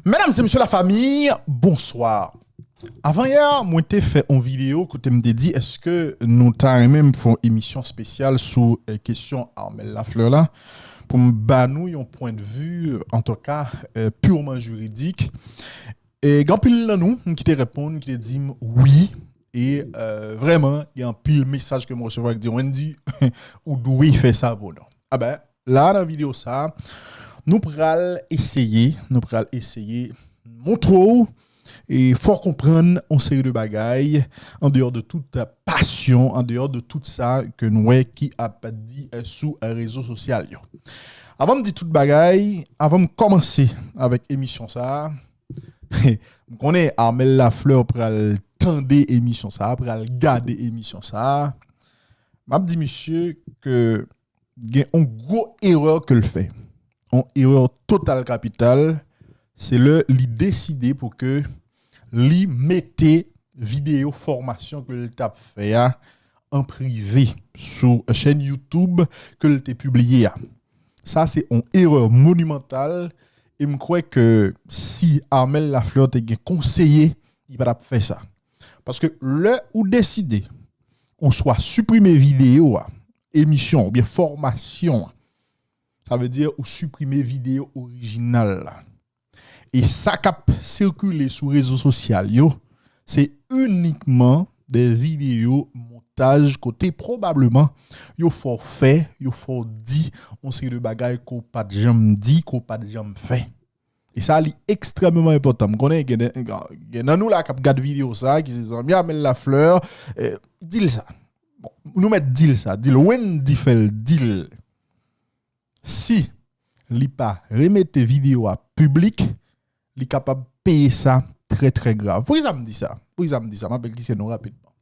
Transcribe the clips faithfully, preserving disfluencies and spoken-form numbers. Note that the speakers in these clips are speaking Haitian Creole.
Medam e mesye lafanmi, bonswa. Avan yè, mwen te fè yon videyo kote m te di èske nou ta renmen m fè yon emisyon espesyal sou eh, kesyon Armel Lafleur la, pou m ba nou yon pwen de vi, antouka, eh, purman jiridik. E gen anpil nan nou ki te reponn, ki te di m wi. E eh, vrèman, gen anpil mesaj ke m resevwa ki di, Wendy, ou dwe fè sa pou nou. A ben, la nan videyo sa, nou pral eseye, nou pral eseye montre w e fè w konprann yon seri de bagay an deyò de tout pasyon, an deyò de tout sa ke nou wè ki ap di eh, sou eh, rezo sosyal yo. Avan m di tout bagay, avan m kòmanse avèk emisyon sa, m konnen Armel Lafleur pral tande emisyon sa, pral gade emisyon sa. M ap di misye ke gen yon gwo erè ke l fè. Yon erè total kapital, se lè li deside pou ke li mete videyo fòmasyon ke l t ap fè a an prive sou chèn YouTube ke l te pibliye a. Sa se yon erè monimantal e m kwè ke si Armel Lafleur te gen konseye, li pa t ap fè sa. Paske lè ou deside ou swa siprime videyo a, emisyon oubyen fòmasyon an, sa vle di ou siprime videyo orijinal la. E sa k ap sikile sou rezo sosyal yo, se inikman de videyo montaj kote pwobableman yo fè w fè, yo fè w di yon seri de bagay ke w pa t janm di, ke w pa t janm fè. E sa, li ekstrèmeman enpòtan. M konnen gen, gen nan nou la k ap gad videyo sa, ki se zanmi Armel Lafleur, eh, di l sa. Bon, nou mèt di l sa, di l, Wendy fè l di l. Si li pa remete videyo a piblik, li kapab peye sa trè, trè grav. Poukisa m di sa? Poukisa m di sa? M ap esplike nou rapidman.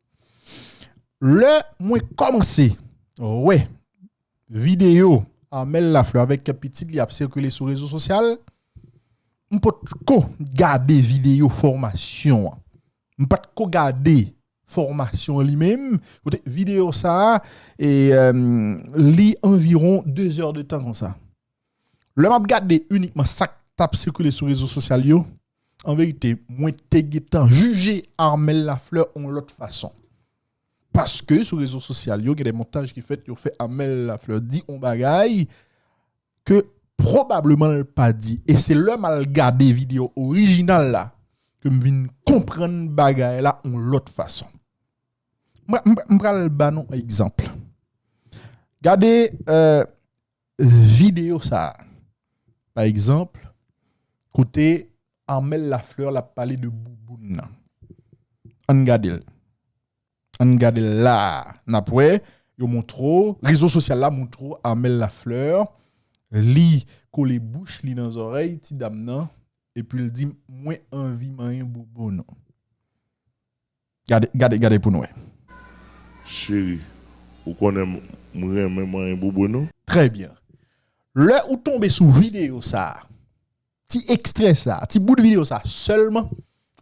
Lè mwen kòmanse wè videyo Armel Lafleur avèk pitit li ap sikile sou rezo sosyal, m potko gade videyo fòmasyon an. M pa t ko gade fòmasyon an li menm. Kote videyo sa a, e, em, li anviwon de zè de tan konsa. Lè m ap gade inikman sa k t ap sikile sou rezo sosyal yo, an verite, mwen te gentan jije Armel Lafleur yon lòt fason. Paske sou rezo sosyal yo, gen de montaj ki fèt, yo fè Armel Lafleur di yon bagay ke pwobableman l pa di. E se lè m al gade videyo orijinal la ke m vin konprann bagay la yon lòt fason. Mwen, m, m pral ba nou egzanp. Gade, eh, videyo sa a. Pa egzanp, kote Armel Lafleur l ap pale de bouboun nan. Ann gade l. Ann gade l la. N ap wè, yo montre w, rezo sosyal la montre w Armel Lafleur, li kole bouch li nan zòrèy ti dam nan, epi l di, "Mwen anvi manyen bouboun ou." Gade, gade, gade pou nou wè. Cheri, ou konnen m, m renmen manyen bouboun ou? Trè byen. Lè ou tonbe sou videyo sa a, ti ekstrè sa a, ti bout videyo sa a sèlman,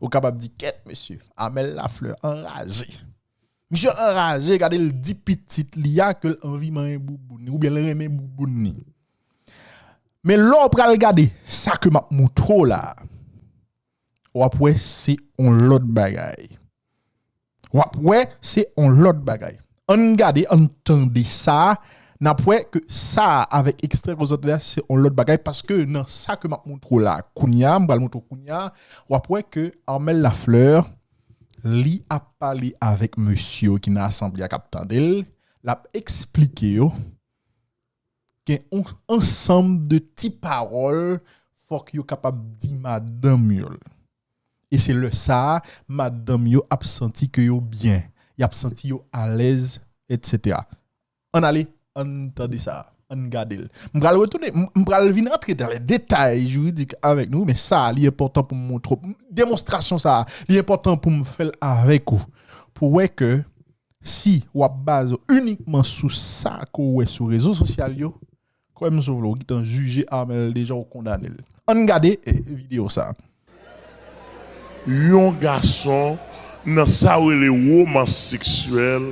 ou kapab di, "Kèt, mesye, Armel Lafleur anraje." Misye anraje, gade l di pitit li a ke l anvi manyen bouboun li, oubyen l renmen bouboun li. Men lè w pral gade sa ke m ap montre w la a, w ap wè se yon lòt bagay. W ap wè se yon lòt bagay. Ann gade, ann tande sa a, n ap wè ke sa a avèk ekstrè ke w sot tande a, se yon lòt bagay, paske nan sa ke m ap montre w la a, kounye a, m pral montre w kounye a, w ap wè ke Armel Lafleur, li ap pale avèk mesye yo ki nan asanble a k ap tande l, l ap eksplike yo, gen yon ansanm de ti pawòl fòk yo kapab di madanm yo l. E se lè sa a, madanm yo ap santi ke yo byen, y ap santi yo alèz, etsetera. Ann ale, ann tande sa, ann gade l. M pral retounen, m, m pral vin antre dans les détails juridiques avèk nou, men sa a, li enpòtan pou m montre w. Demonstrasyon sa a, li enpòtan pou m fè l avèk ou. Pou w wè ke si w ap baze w inikman sou sa ke w wè sou rezo sosyal yo, kwè m si w vle, w gentan jije Armel deja, w kondane l. Ann gade, eh, videyo sa a. Yon gason nan sa yo rele womans seksyèl,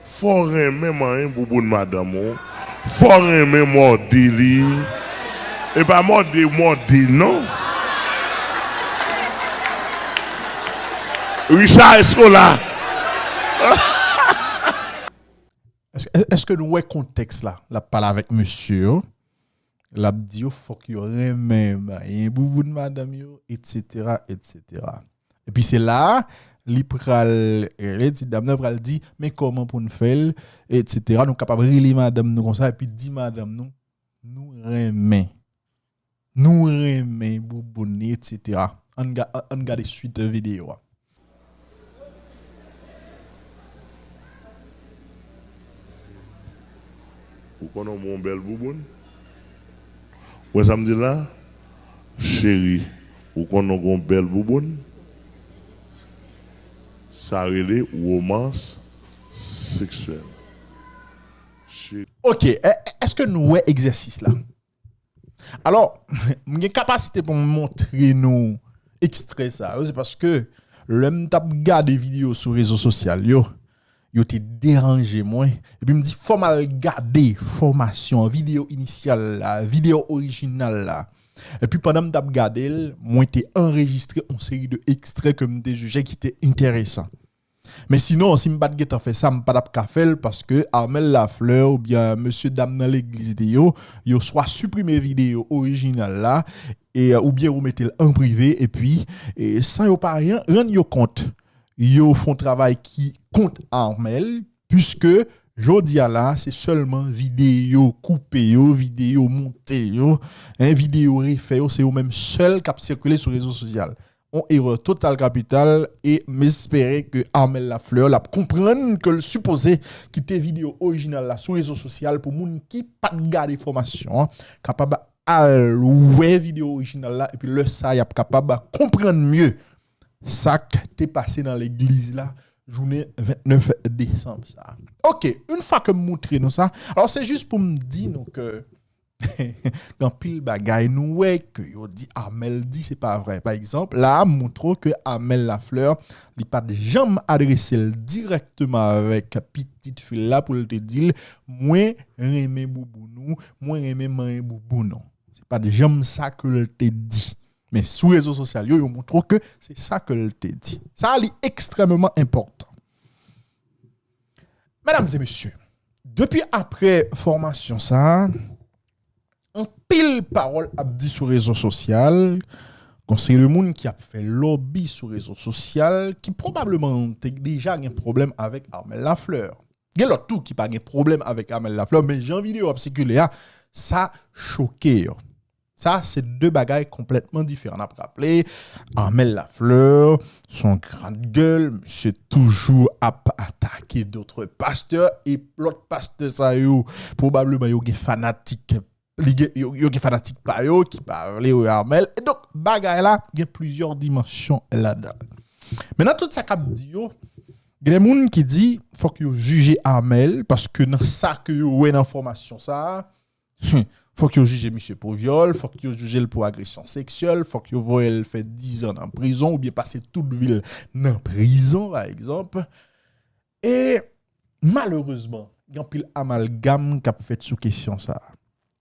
fò w renmen manyen bouboun madanm ou, fò w renmen mòde li. E pa mòde, mòde non. Richard, èske w la? Èske, èske nou wè kontèks la? L ap pale avèk mesye yo. L ap di yo fòk yo renmen manyen bouboun madanm yo, etsetera, etsetera. Epi se la a, li pral rele ti dam nan, pral di, men kòman pou n fè l, etsetera. Nou kapab rele madanm nou konsa, epi di madanm nou, nou renmen. Nou renmen bouboun li, etsetera. Ann ga, ann gade swit videyo a. Ou konnen w gon bèl bouboun? Ou wè sa m di la? Cheri, ou konnen w gon bèl bouboun? Sa rele womans seksyèl. Cheri. Ok, è- è- èske nou wè egzèsis la? Alò, m gen kapasite pou m montre nou ekstrè sa yo, se paske lè m t ap gade videyo sou rezo sosyal yo, yo te deranje mwen. Epi m di, fò m al gade fòmasyon an, videyo inisyal la, videyo orijinal la. Epi pandan m t ap gade l, mwen te anrejistre yon seri de ekstrè ke m te jije ki te enteresan. Men sinon, si m pa t gentan fè sa, m pa t ap ka fè l paske Armel Lafleur oubyen mesye dam nan legliz li yo, yo swa siprime videyo orijinal la, e, oubyen yo mete l an prive, epi, e, san yo pa rann yo kont, yo fè yon travay ki kont Armel, piske jodi a la, se sèlman videyo koupe yo, videyo monte yo, en, videyo refè yo, se yo menm sèl k ap sikile sou rezo sosyal. Yon erè total kapital, e m espere ke Armel Lafleur l ap konprann ke l sipoze kite videyo orijinal la sou rezo sosyal pou moun ki pa t gade fòmasyon an kapab al wè videyo orijinal la, epi lè sa a y ap kapab konprann mye sa k te pase nan legliz la jounen vennèf desanm sa a. Ok, yon fwa ke m montre nou sa, alò se jis pou m di nou ke gen anpil bagay nou wè ke yo di Armel di se pa vre. Pa egzanp, la a m montre w ke Armel Lafleur, li pa t janm adrese l dirèkteman avèk pitit fi l la pou l te di l, mwen renmen bouboun ou, mwen renmen manyen bouboun ou. Se pa t janm sa ke l te di. Men sou rezo sosyal yo, yo montre w ke se sa ke l te di. Sa a, li ekstrèmeman enpòtan. Medam e mesye, depi apre fòmasyon sa a, anpil pawòl ap di sou rezo sosyal, gon seri de moun ki ap fè lòbi sou rezo sosyal, ki pwobableman te deja gen pwoblèm avèk Armel Lafleur. Gen lòt tou ki pa gen pwoblèm avèk Armel Lafleur, men jan videyo ap sikile a, sa choke yo. Sa, se de bagay konplètman diferan. N ap raple, Armel Lafleur, se yon grande gueule, misye toujou ap atake dòt pastè, e lòt pastè sa yo, pwobableman yo gen fanatik, li gen, yo, yo gen fanatik pa yo ki pa vle wè Armel. E donk, bagay la, gen plizyè dimansyon ladan l. Men nan tout sa k ap di yo, gen de moun ki di, fòk yo jije Armel, paske nan sa ke yo wè nan fòmasyon sa a, fòk yo jije misye pou vyòl, fòk yo jije l pou agresyon seksyèl, fòk yo voye l fè dizan nan prizon oubyen pase tout vi l nan prizon, pa egzanp. E malerezman, gen anpil amalgam k ap fèt sou kesyon sa a.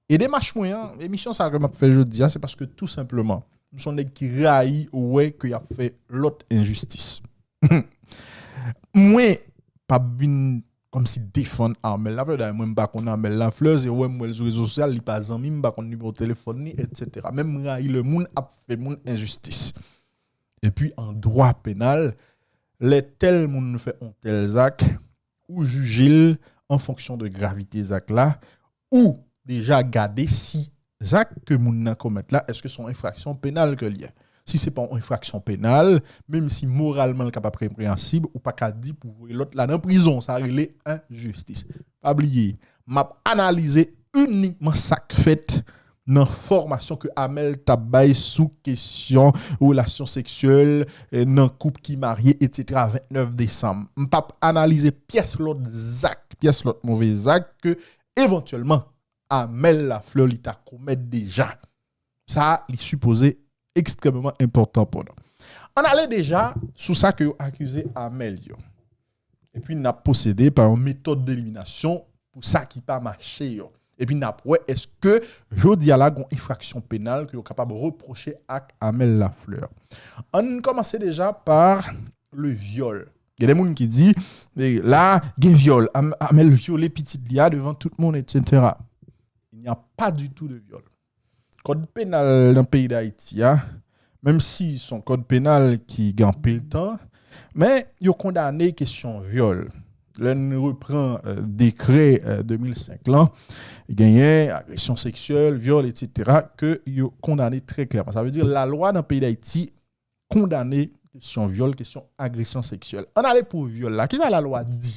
E demach mwen an, emisyon sa a ke m ap fè jodi a, se paske tou senpleman, m se yon nèg ki rayi wè ke y ap fè lòt enjistis. Mwen p ap vin kòmsi defann Armel Lafleur. Dayè, mwen, m pa konn Armel Lafleur, se wè m wè l sou rezo sosyal, li pa zanmi m, m pa konn nimewo telefòn li, etsetera. Men m rayi lè moun ap fè moun enjistis. Epi, an dwa penal, lè tèl moun fè yon tèl zak, ou jije l an fonksyon de gravite zak la, ou deja gade si zak ke moun nan komèt la, èske se yon enfraksyon penal ke l ye. Si se pa yon enfraksyon penal, menm si moralman l kapab repreyansib, ou pa ka di pou voye lòt la nan prizon. Sa rele enjistis. Pa bliye, m ap analize inikman sa k fèt nan fòmasyon ke Armel t ap bay sou kesyon relasyon seksyèl, eh, nan koup ki marye, etsetera, vennèf desanm. M p ap analize pyès lòt zak, pyès lòt move zak ke evantyèlman Armel Lafleur li ta komèt deja. Sa a, li sipoze ekstrèmeman enpòtan pou nou. Ann ale deja sou sa ke yo akize Armel yo. Epi n ap pwosede pa yon metòd deliminasyon pou sa ki pa mache yo. Epi n ap wè èske jodi a la gon enfraksyon penal ke yo kapab repwoche ak Armel Lafleur. Ann kòmanse deja pa le viol. Gen de moun ki di, eh, la, gen vyòl, Am- Amel vyole pitit li a devan tout moun, et cetera. Il n'y a pas du tout de viol. Kòd penal nan peyi Dayiti a, menm si se yon kòd penal ki gen anpil tan, men yo kondane kesyon vyòl. Lè n repran euh, dekrè euh, de mil senk lan, genyen agresyon seksyèl, vyòl, et cetera, ke yo kondane trè klèman. Sa vle di lalwa nan peyi Dayiti kondane kesyon vyòl, kesyon agresyon seksyèl. Ann ale pou vyòl la. Kisa lalwa di?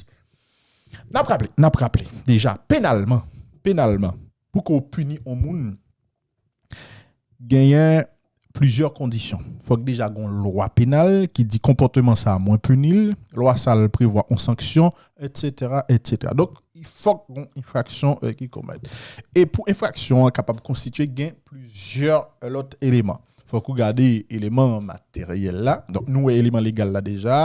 N ap raple, n ap raple, deja, penalman, penalman, pou ke w pini yon moun, genyen plizyè kondisyon. Fòk deja gen yon lwa penal ki di konpòtman sa a mwen pini l, lwa sa a prevwa yon sanksyon, et cetera, et cetera. Donk, fòk gen yon enfraksyon euh, ki komèt. E pou enfraksyon an kapab konstitye, gen plizyè euh, lòt eleman. Fòk ou gade eleman materyèl la. Donk, nou wè eleman legal la deja.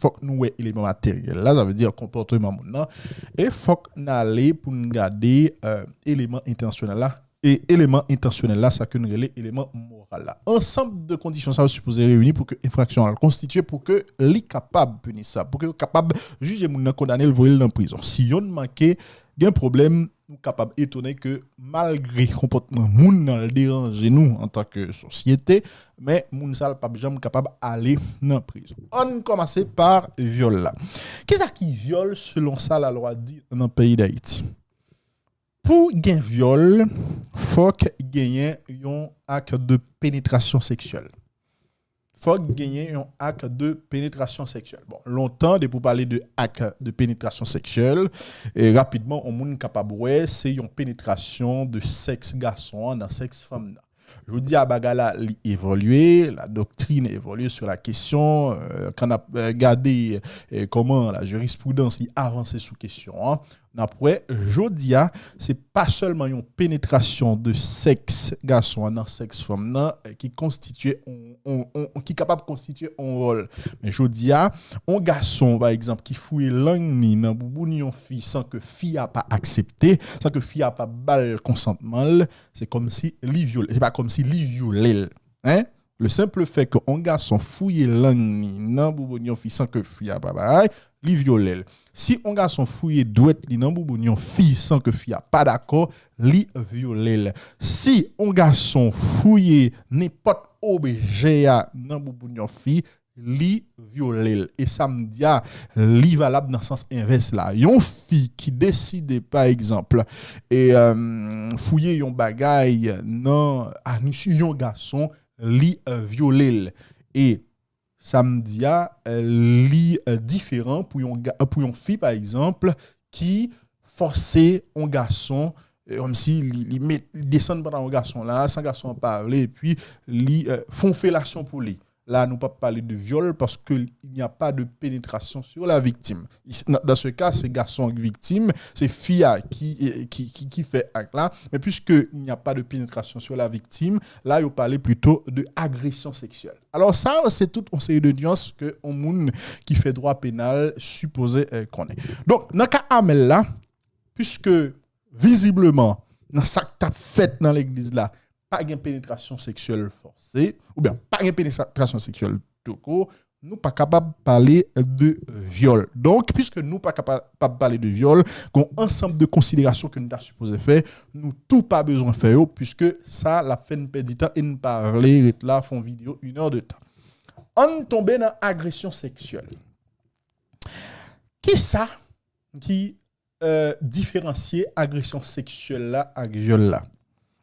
Fòk nou wè eleman materyèl la, sa vle di konpòtman moun nan. E fòk n ale pou n gade euh, eleman entansyonèl la. E eleman entansyonèl la, sa ke n rele eleman moral la. Ansanm de kondisyon sa yo sipoze reyini pou ke enfraksyon an konstitye, pou ke li kapab pini sa, pou ke yo kapab jije moun nan, kondane l, voye l nan prizon. Si yonn manke, gen pwoblèm, nou kapab etone ke malgre konpòtman moun nan l deranje nou antanke sosyete, men moun sa l p ap janm kapab ale nan prizon. Ann kòmanse pa vyòl la. Kisa ki vyòl selon sa lalwa di nan peyi Dayiti? Pou gen vyòl, fòk genyen yon ak de penetrasyon seksyèl. Fòk genyen yon ak de penetrasyon seksyèl. Bon, lontan, depi w pale de ak de penetrasyon seksyèl, e rapidman, yon moun kapab wè se yon penetrasyon de sèks gason an nan sèks fanm nan. Jodi a, bagay la, li evolye, la doktrin evolye sur la kesyon, euh, kan n ap euh, gade euh, kòman la jirispridans li avanse sou kesyon an, n ap wè, jodi a, se pa sèlman yon penetrasyon de sèks gason an nan sèks fanm nan euh, ki konstitye on, on, on, ki kapab konstitye on vyòl. Men jodi a, on gason, pa egzanp, ki fouye lang ni nan bouboun yon fi san ke fi a pa aksepte, san ke fi a pa ba l konsantman l, se kòmsi li vyole, se pa kòmsi li vyole l. Hein? Le simple fait ke on gason fouye lang ni nan bouboun yon fi san ke fi a pa bay, li vyole l. Si on gason fouye dwèt li nan bouboun yon fi san ke fi a pa dakò, li vyole l. Si on gason fouye nenpòt objè a nan bouboun yon fi, li vyole l. E sa m di a, li valab nan sans envès la. Yon fi ki deside, pa egzanp, e, euh, fouye yon bagay nan anis yon gason, li euh, vyole l. E sa m di a, euh, li euh, diferan pou yon, ga- pou yon fi, pa egzanp, ki fòse yon gason, euh, kòmsi li, li, met, li desann pantalon gason la, san gason an pa vle, epi li euh, fè yon felasyon pou li. La, nou p ap pale de vyòl paske il n'y a pas de pénétration sur la victime. Dans ce cas, se gason an ki viktim, se fi a ki, ki, ki, ki fè ak la. Men puisque il n'y a pas de pénétration sur la victime, la, yo pale plito de agression sexuelle. Alò, sa yo, se tout yon seri de nuances ke yon moun ki fè dwa penal sipoze euh, konnen. Donk, nan ka Amel la, puisque vizibleman, nan sa k t ap fèt nan legliz la, pa gen penetrasyon seksyèl fòse, oubyen pa gen penetrasyon seksyèl touko, nou pa kapab pale de vyòl. Donk, puisque nou pa kapab pale de vyòl, gen yon ansanm de konsiderasyon ke nou ta sipoze fè, nou tou pa bezwen fè yo, puisque sa l ap fè n pèdi tan e n pa vle ret la fè yon videyo une heure de temps. Ann tonbe nan agresyon seksyèl. Kisa ki euh, diferansye agresyon seksyèl la ak vyòl la?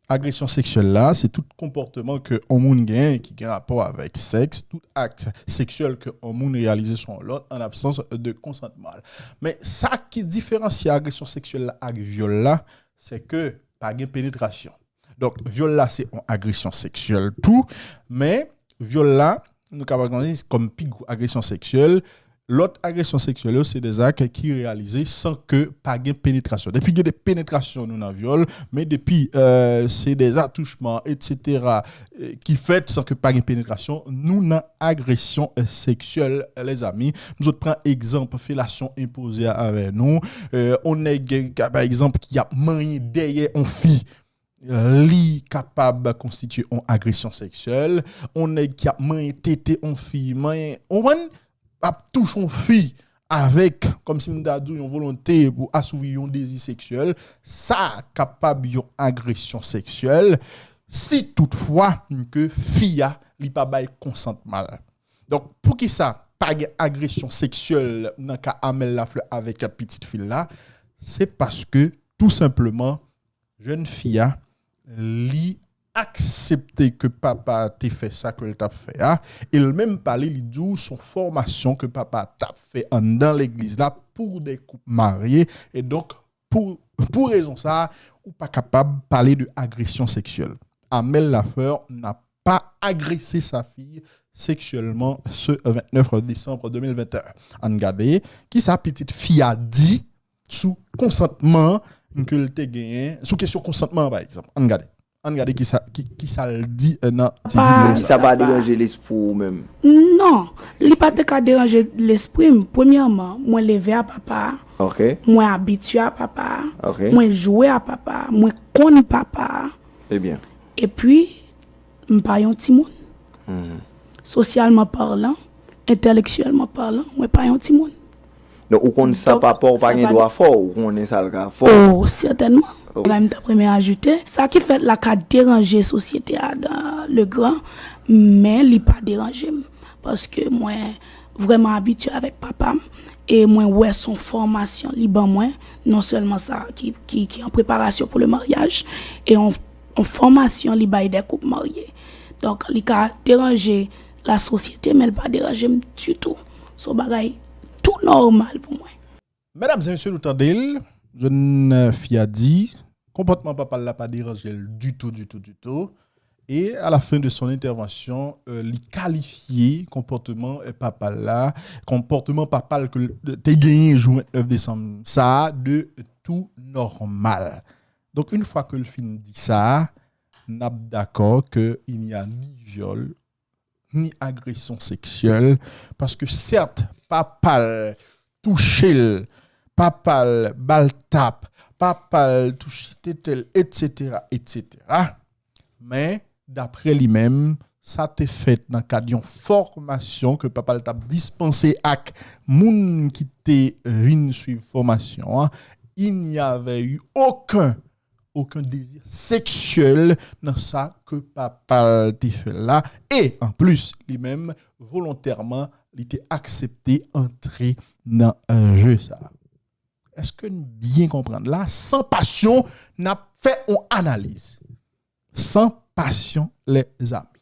Agresyon seksyèl la, se tout konpòtman ke yon moun genyen ki gen rapò avèk sèks, tout ak seksyèl ke yon moun reyalize sou yon lòt an absans de konsantman l. Men sa ki diferansye agresyon seksyèl la ak vyòl la, se ke pa gen penetrasyon. Donk, vyòl la se yon agresyon seksyèl tou, men vyòl la, nou kapab konsidere kòm pi gwo agresyon seksyèl. Lòt agresyon seksyèl yo, se de zak ki reyalize san ke pa gen penetrasyon. Depi gen de penetrasyon, nou nan vyòl, men depi euh, se de atouchman, et cetera, euh, ki fèt san ke pa gen penetrasyon, nou nan agresyon euh, seksyèl, lèzami. M sot pran egzanp felasyon enpoze a avè nou. Euh, on nèg, pa egzanp, ki ap manyen dèyè on fi, li kapab konstitye yon agresyon seksyèl. On nèg ki ap manyen tete on fi, manyen, ou konprann? ap touche yon fi avèk, kòmsi m ta di w, yon volonte pou asouvi yon dezi seksyèl, sa kapab yon agresyon seksyèl si toutfwa ke fi a li pa bay konsantman l. Donk, poukisa pa gen agresyon seksyèl nan ka Amel Lafleur avèk pitit fi l la? Se paske, tou senpleman, jèn fi a, li aksepte ke papa a te fè sa ke l t ap fè a, e l menm pa li, li di w se yon fòmasyon ke papa a t ap fè anndan legliz la pou de koup marye, e donk, pou, pou rezon sa a, ou pa kapab pale de agresyon seksyèl. Amel Lafleur n'a pas agressé sa fille sexuellement ce vingt-neuf décembre deux mille vingt et un. Ann gade kisa pitit fi a di sou konsantman ke l te genyen, sou kesyon konsantman an, pa egzanp. Ann gade. Ann gade kisa, ki, kisa l di, eh, nan ti videyo sa. Sa pa deranje lespri w menm? Non, li pa te ka deranje lespri m. Premyèman, mwen leve a papa a. Ok. Mwen abitye a papa a. Ok. Mwen jwe a papa a. Mwen konn papa a. Ebyen. Epi, m pa yon timoun. Sosyalman palan, entèlektyèlman palan, mwen pa yon timoun. Donk, ou konn sa papa w pa gen dwa fè w, ou konnen sa l ka fè w. Oh, sètènman. Bagay m t ap renmen ajoute, sa ki fèt la ka deranje sosyete a dan le gran, men li pa deranje m. Paske mwen vrèman abitye avèk papa m, e mwen wè se yon fòmasyon li ban mwen, non sèlman sa ki, ki, ki an preparasyon pou le maryaj, e yon, yon fòmasyon li bay de koup marye. Donk, li ka deranje lasosyete, men l pa deranje m ditou. Se yon bagay tou nòmal pou mwen. Medam e mesye, nou tande l, jèn, eh, fi a di, konpòtman papa l la pa deranje l ditou, ditou, ditou. E a la fen de son entèvansyon, eh, li kalifye konpòtman, eh, papa l la, konpòtman papa l ke l te genyen jou vennèf desanm sa a, de tou nòmal. Donk, yon fwa ke l fin di sa, n ap dakò ke il n'y a ni vyòl, ni agresyon seksyèl, paske sèt, papa l touche l, papa l ba l tap, papa l touche tete l, etsetera, etsetera. Men, daprè li menm, sa te fèt nan kad yon fòmasyon ke papa l t ap dispanse ak moun ki te vin swiv fòmasyon an. Il n'y avait eu aucun, aucun désir sexuel nan sa ke papa l te fè la. E, anplis, li menm, volontèman, li te aksepte antre nan, eh, je sa. Èske n byen konprann la? San pasyon, n ap fè yon analiz. San pasyon, lèzami.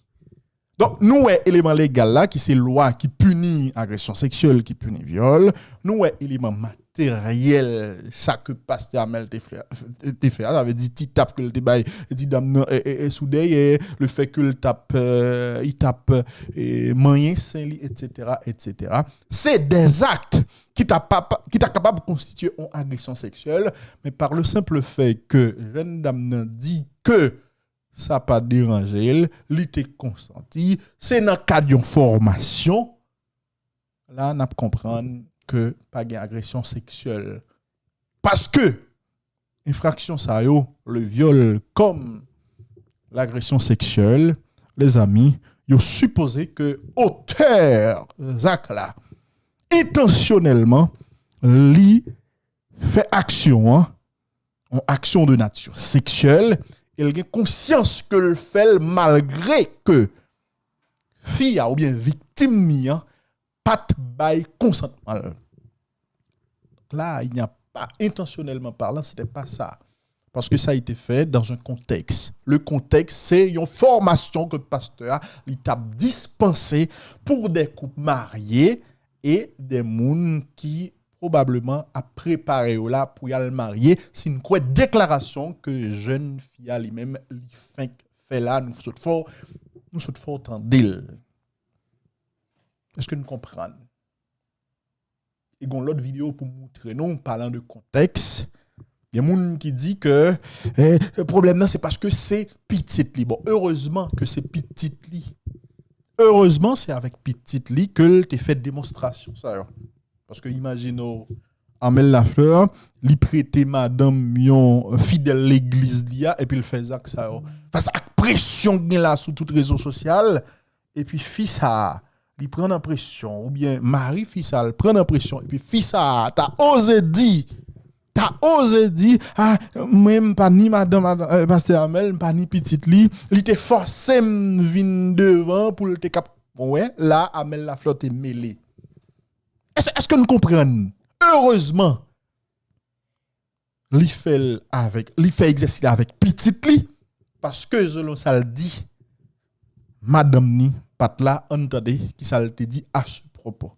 Donk, nou wè eleman legal la, ki se lwa ki pini agresyon seksyèl, ki pini vyòl. Nou wè eleman materyèl, sa ke pastè Amel te fè, te fè a, sa vle di ti tap ke l te bay ti dam nan, e, e, e, sou dèyè, le fè ke l t ap, eh, li t ap, eh, manyen sen li, etsetera, etsetera. Se dè zak ki ta pa, ki ta kapab konstitye yon agresyon seksyèl, men par le simple fait ke jèn dam nan di ke sa pa deranje l, li te konsanti, se nan kad yon fòmasyon, la n ap konprann ke pa gen agresyon seksyèl. Paske enfraksyon sa yo, le viol comme l'agression sexuelle, lèzami, yo sipoze ke otè zak la, entansyonèlman, li fè aksyon an, yon aksyon de nati seksyèl, e l gen konsyans ke l fè l malgre ke fi a oubyen viktim li an pa t bay konsantman l. Là, il n'y a pas, intentionnellement parlant, c'était pas ça. Parce que ça a été fait dans un contexte. Le contexte, se yon fòmasyon ke pastè a, li t ap dispanse pou de koup marye e de moun ki pwobableman ap prepare yo la pou y al marye, si n kwè deklarasyon ke jèn fi a li menm li fenk fè la, nou sot fè w, nou sot fè w tande l. Èske n konprann? E gon lòt videyo pou moutre nou, palan de kontèks. Gen moun ki di ke, eh, pwoblèm nan se paske se pitit li. Bon, erezman ke se pitit li. Erezman, se avèk pitit li ke l te fè demonstrasyon sa yo. Paske imajine w, Amel Lafleur, li prete madanm yon fidèl legliz li a, epi l fè zak sa yo. Fas ak presyon k gen la sou tout rezo sosyal, epi fi sa a, li pran nan presyon, oubyen mari fi sa a pran nan presyon, epi fi sa a ta oze di, ta oze di, ah, mwen m pa ni madanm, madanm, euh, pastè Amèl, m pa ni pitit li, li te fòse m vin devan pou l te kap, bon, wè, la, Amèl Laflè te mele. Èske, èske n konprann? Erezman, li fè l avèk, li fè egzèsis la avèk pitit li, paske selon sa l di, madanm ni pa t la, ann tande ki sa l te di à ce propos.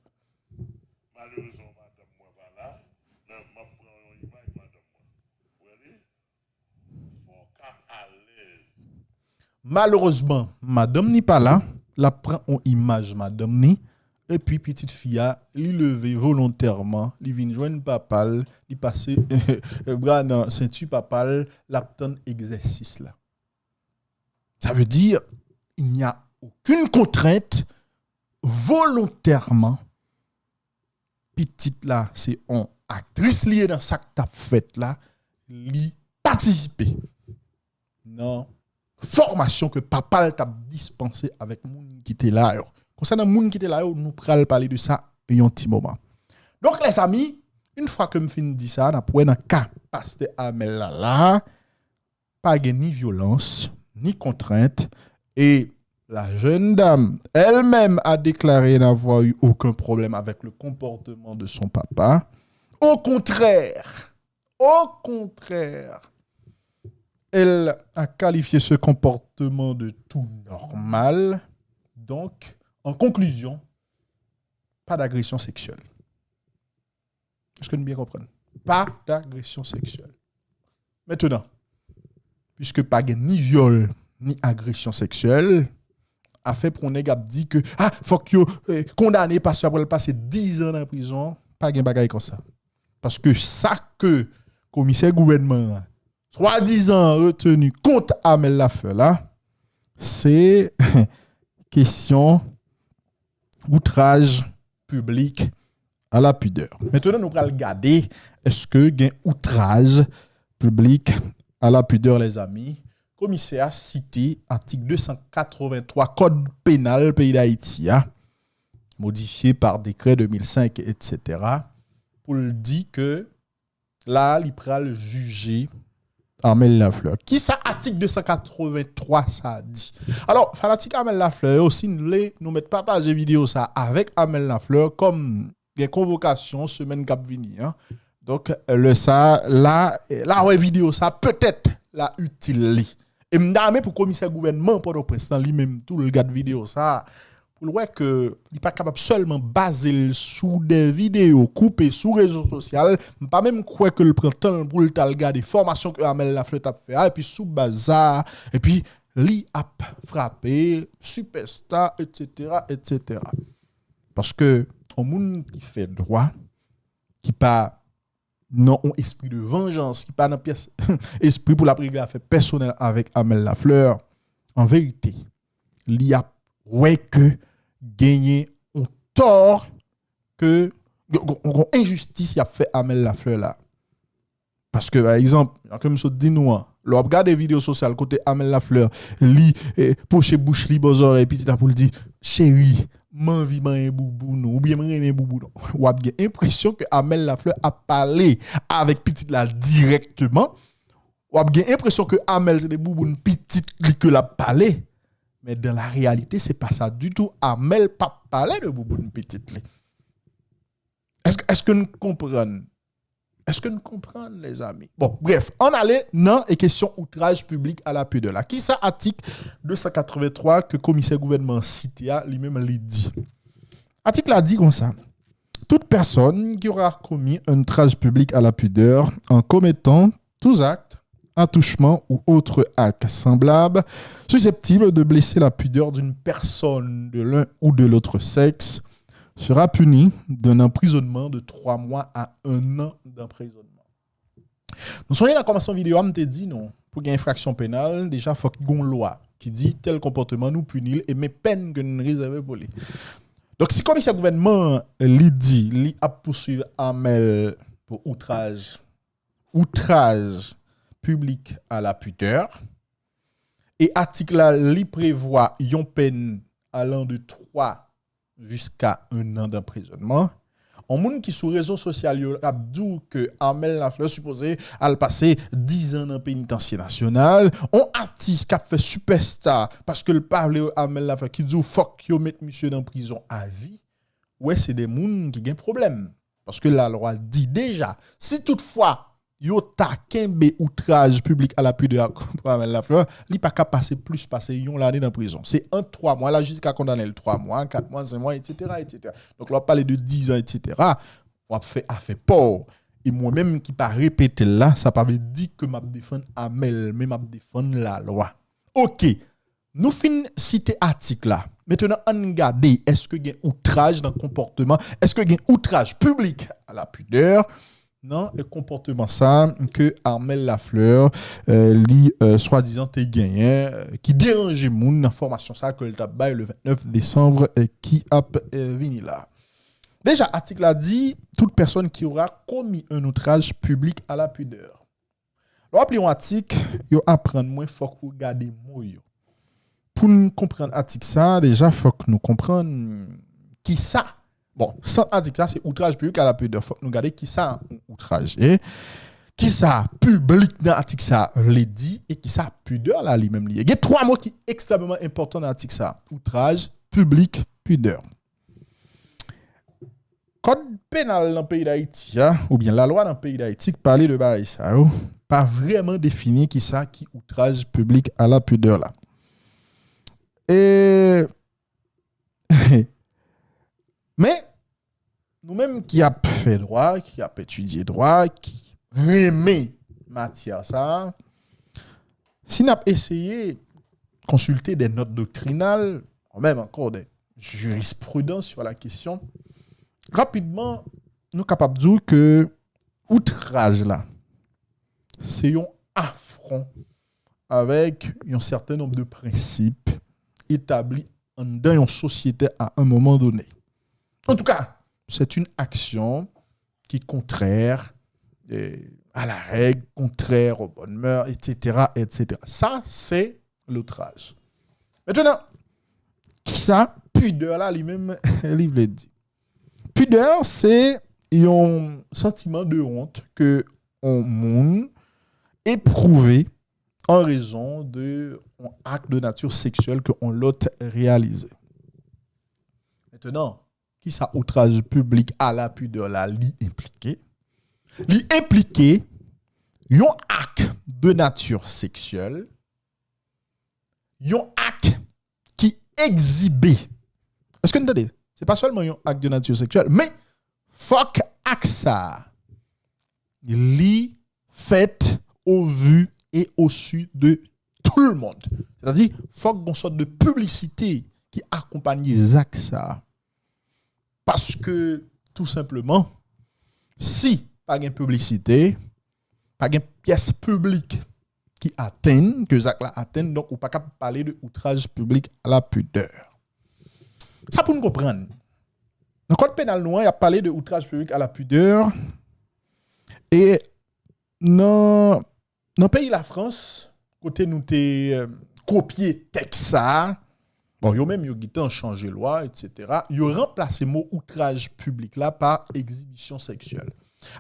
Malerezman, madanm mwen pa la, men m ap pran yon imaj madanm mwen. Ou wè li? Fò w ka alèz. Malerezman, madanm ni pa la, l ap pran yon imaj madanm ni, epi pitit fi a, li leve volontèman, li vin jwenn papa l, li pase bra nan senti papa l, l ap tann egzèsis la. Ça veut dire, il n'y a aucune contrainte, volontèman, pitit la, se yon aktris li ye nan sa k t ap fèt la, li patisipe nan fòmasyon ke papa l t ap dispanse avèk moun ki te la yo. Konsènan moun ki te la yo, nou pral pale de sa yon ti moman. Donk, lèzami, yon fwa ke m fin di sa, n ap wè nan ka pastè Amèl la la, pa gen ni vyolans, ni kontrent, et la jeune dame elle-même a déclaré n'avoir eu aucun problème avec le comportement de son papa. Au contraire, au contraire, elle a qualifié ce comportement de tout normal. Donc, en conclusion, pas d'agression sexuelle. Èske nou byen konprann? Pa d'agression sexuelle. Mentnan, piske pa gen ni vyòl, ni agresyon seksyèl, afè pou yon nèg ap di ke, ah, fòk yo, eh, kondane, paske apre l pase diz an nan prizon, pa gen bagay konsa. Paske sa ke komisè gouvènman an swadizan reteni kont Amel Lafleur la, se kesyon outraj piblik a la pidè. Mentnan, nou pral gade, èske gen outraj piblik a la pidè, lèzami? Komisè a site atik de san katrevenntwa Kòd penal peyi Dayiti a, modifye pa dekrè de mil senk, etsetera, pou l di ke la, li pral jije Amel Lafleur. Kisa atik de san katrevenntwa sa a di? Alò, fanatik Amel Lafleur yo, si n vle, nou mèt pataje videyo sa a avèk Amel Lafleur, kòm gen konvokasyon semèn k ap vini an. Donk, lè sa a, la, la wè videyo sa a, petèt, la itil li. E m ta renmen pou komisè gouvènman Pòtoprens lan, li menm tou, l gad videyo sa a, pou l wè ke li pa kapab sèlman baze l sou de videyo koupe sou rezo sosyal. M pa menm kwè ke l pran tan l pou l t al gade fòmasyon ke Amel Lafleur t ap fè a, epi sou baz sa a, epi li ap frape sipèsta, etsetera, etsetera. Paske yon moun ki fè dwa, ki pa nan yon espri de vanjans, ki pa nan pyès espri pou l ap regle afè pèsonèl avèk Amel Lafleur, an verite, li ap wè ke genyen yon tò, ke yon, yon, yon enjistis y ap fè Amel Lafleur la. Paske, pa egzanp, jan ke m sot di nou an, lè w ap gade videyo sosyal kote Amel Lafleur, li, eh, pwoche bouch li bò zòrèy pitit la pou l di, cheri, m anvi manyen bouboun ou, oubyen m renmen bouboun ou. W ap gen enpresyon ke Amel Lafleur ap pale avèk pitit la dirèkteman. W ap gen enpresyon ke Amel se de bouboun pitit li ke l ap pale. Men dans la réalité, c'est pas ça du tout. Amel p ap pale de bouboun pitit li. Èske, èske n konprann? Èske n konprann, lèzami? Bon, brèf, ann ale nan e kesyon outraj piblik a la pidè la. Kisa atik de san katrevenntwa ke komisè gouvènman an site a, li menm, li di? Atik la di konsa, toute personne qui aura commis un outrage public à la pudeur en commettant tous actes, attouchements ou autres actes semblables susceptibles de blesser la pudeur d'une personne de l'un ou de l'autre sexe sera puni d'un emprisonnement de trois mois à un an d'emprisonnement. Nou sonje nan kòmansman videyo a, m te di nou, pou gen enfraksyon penal, deja fòk gon lwa ki di tèl konpòteman nou pini l e men pèn ke n rezève pou li. Donk, si komisè gouvènman an, li di li ap pouswiv Amel pou outraj, outraj piblik a la pidè, e atik la, li prevwa yon pèn alan de twa jiska en an d'anprizònman. On moun ki sou rezo sosyal yo ap di w ke Armel Lafleur sipoze al pase diz an nan penitansye nasyonal. On atis k ap fè sipèsta paske l pa vle Armel Lafleur ki di w fòk yo met misye nan prizon avi. Ou wè, se de moun ki gen pwoblèm. Paske lalwa di deja, si toutfwa yo ta kenbe outraj piblik a la pidè a kont Armel Lafleur, li pa ka pase plis pase yon lane nan prizon. Se ant twa mwa, lajistis ka kondane l twa mwa, kat mwa, senk mwa, etsetera, etsetera. Donk, lè w ap pale de diz an, etsetera, w ap fè afè pa w. E mwen menm ki pa repete l la, sa pa vle di ke m ap defann Armel, men m ap defann lalwa. Oke, nou fin site atik la. Mentnan, ann gade, èske gen outraj nan konpòteman, èske gen outraj piblik a la pidè nan konpòteman sa ke Armel Lafleur, euh, li, euh, swadizan te genyen, euh, ki deranje moun nan fòmasyon sa ke l t ap bay le vennèf desanm, euh, ki ap, euh, vini la. Deja, atik la di, toute personne qui aura commis un outrage public à la pudeur. Lè w ap li yon atik, yo aprann mwen fòk ou gade mo yo. Pou n konprann atik sa, deja fòk nou konprann kisa. Bon, sant atik sa se outraj piblik a la pidè. Fòk nou gade kisa yon outraj ye. Kisa piblik nan atik sa vle di e kisa pidè la li menm li ye. Gen twa mo ki ekstrèmeman enpòtan nan atik sa. Outraj, piblik, pidè. Kòd penal nan peyi Dayiti a, oubyen lalwa nan peyi Dayiti k pale de bagay sa yo, pa vrèman defini kisa ki outraj piblik a la pidè la. E, men, nou menm ki ap fè dwa, ki ap etidye dwa, ki renmen matyè sa a, si n ap eseye konsilte de nòt doktrinal, ou menm ankò de jurispridans sur la kesyon, rapidman, nou kapab di w ke outraj la, se yon afron avèk yon sèten nonb de prensip etabli anndan yon sosyete à un moment donné. En tout cas, c'est une action qui est contraire, euh, à la règle, contraire aux bonnes mœurs, etsetera, etsetera. Sa, se loutraj. Mentnan, kisa pidè la li menm li vle di? Pidè, se yon santiman de wont ke yon moun epwouve an rezon de yon ak de nati seksyèl ke yon lòt reyalize. Mentnan, kisa outraj piblik a la pidè la li enplike? Li enplike yon ak de nati seksyèl, yon ak ki egzibe. Èske n tande? Se pa sèlman yon ak de nati seksyèl, men fòk ak sa a, li fèt au vu et au su de tout le monde. Sètadi, fòk gon sòt de piblisite ki akonpanye zak sa a. Paske, tou senpleman, si pa gen piblisite, pa gen pyès piblik ki atenn, ke zak la atenn, donk ou pa ka pale de outraj piblik a la pidè. Sa pou n konprann. Nan kòd penal nou an, y ap pale de outraj piblik a la pidè. E nan, nan peyi Lafrans, kote nou te, euh, kopye tèks sa a, bon, yo menm yo gentan chanje lwa, etsetera. Yo ranplase mo outraj piblik la pa egzibisyon seksyèl.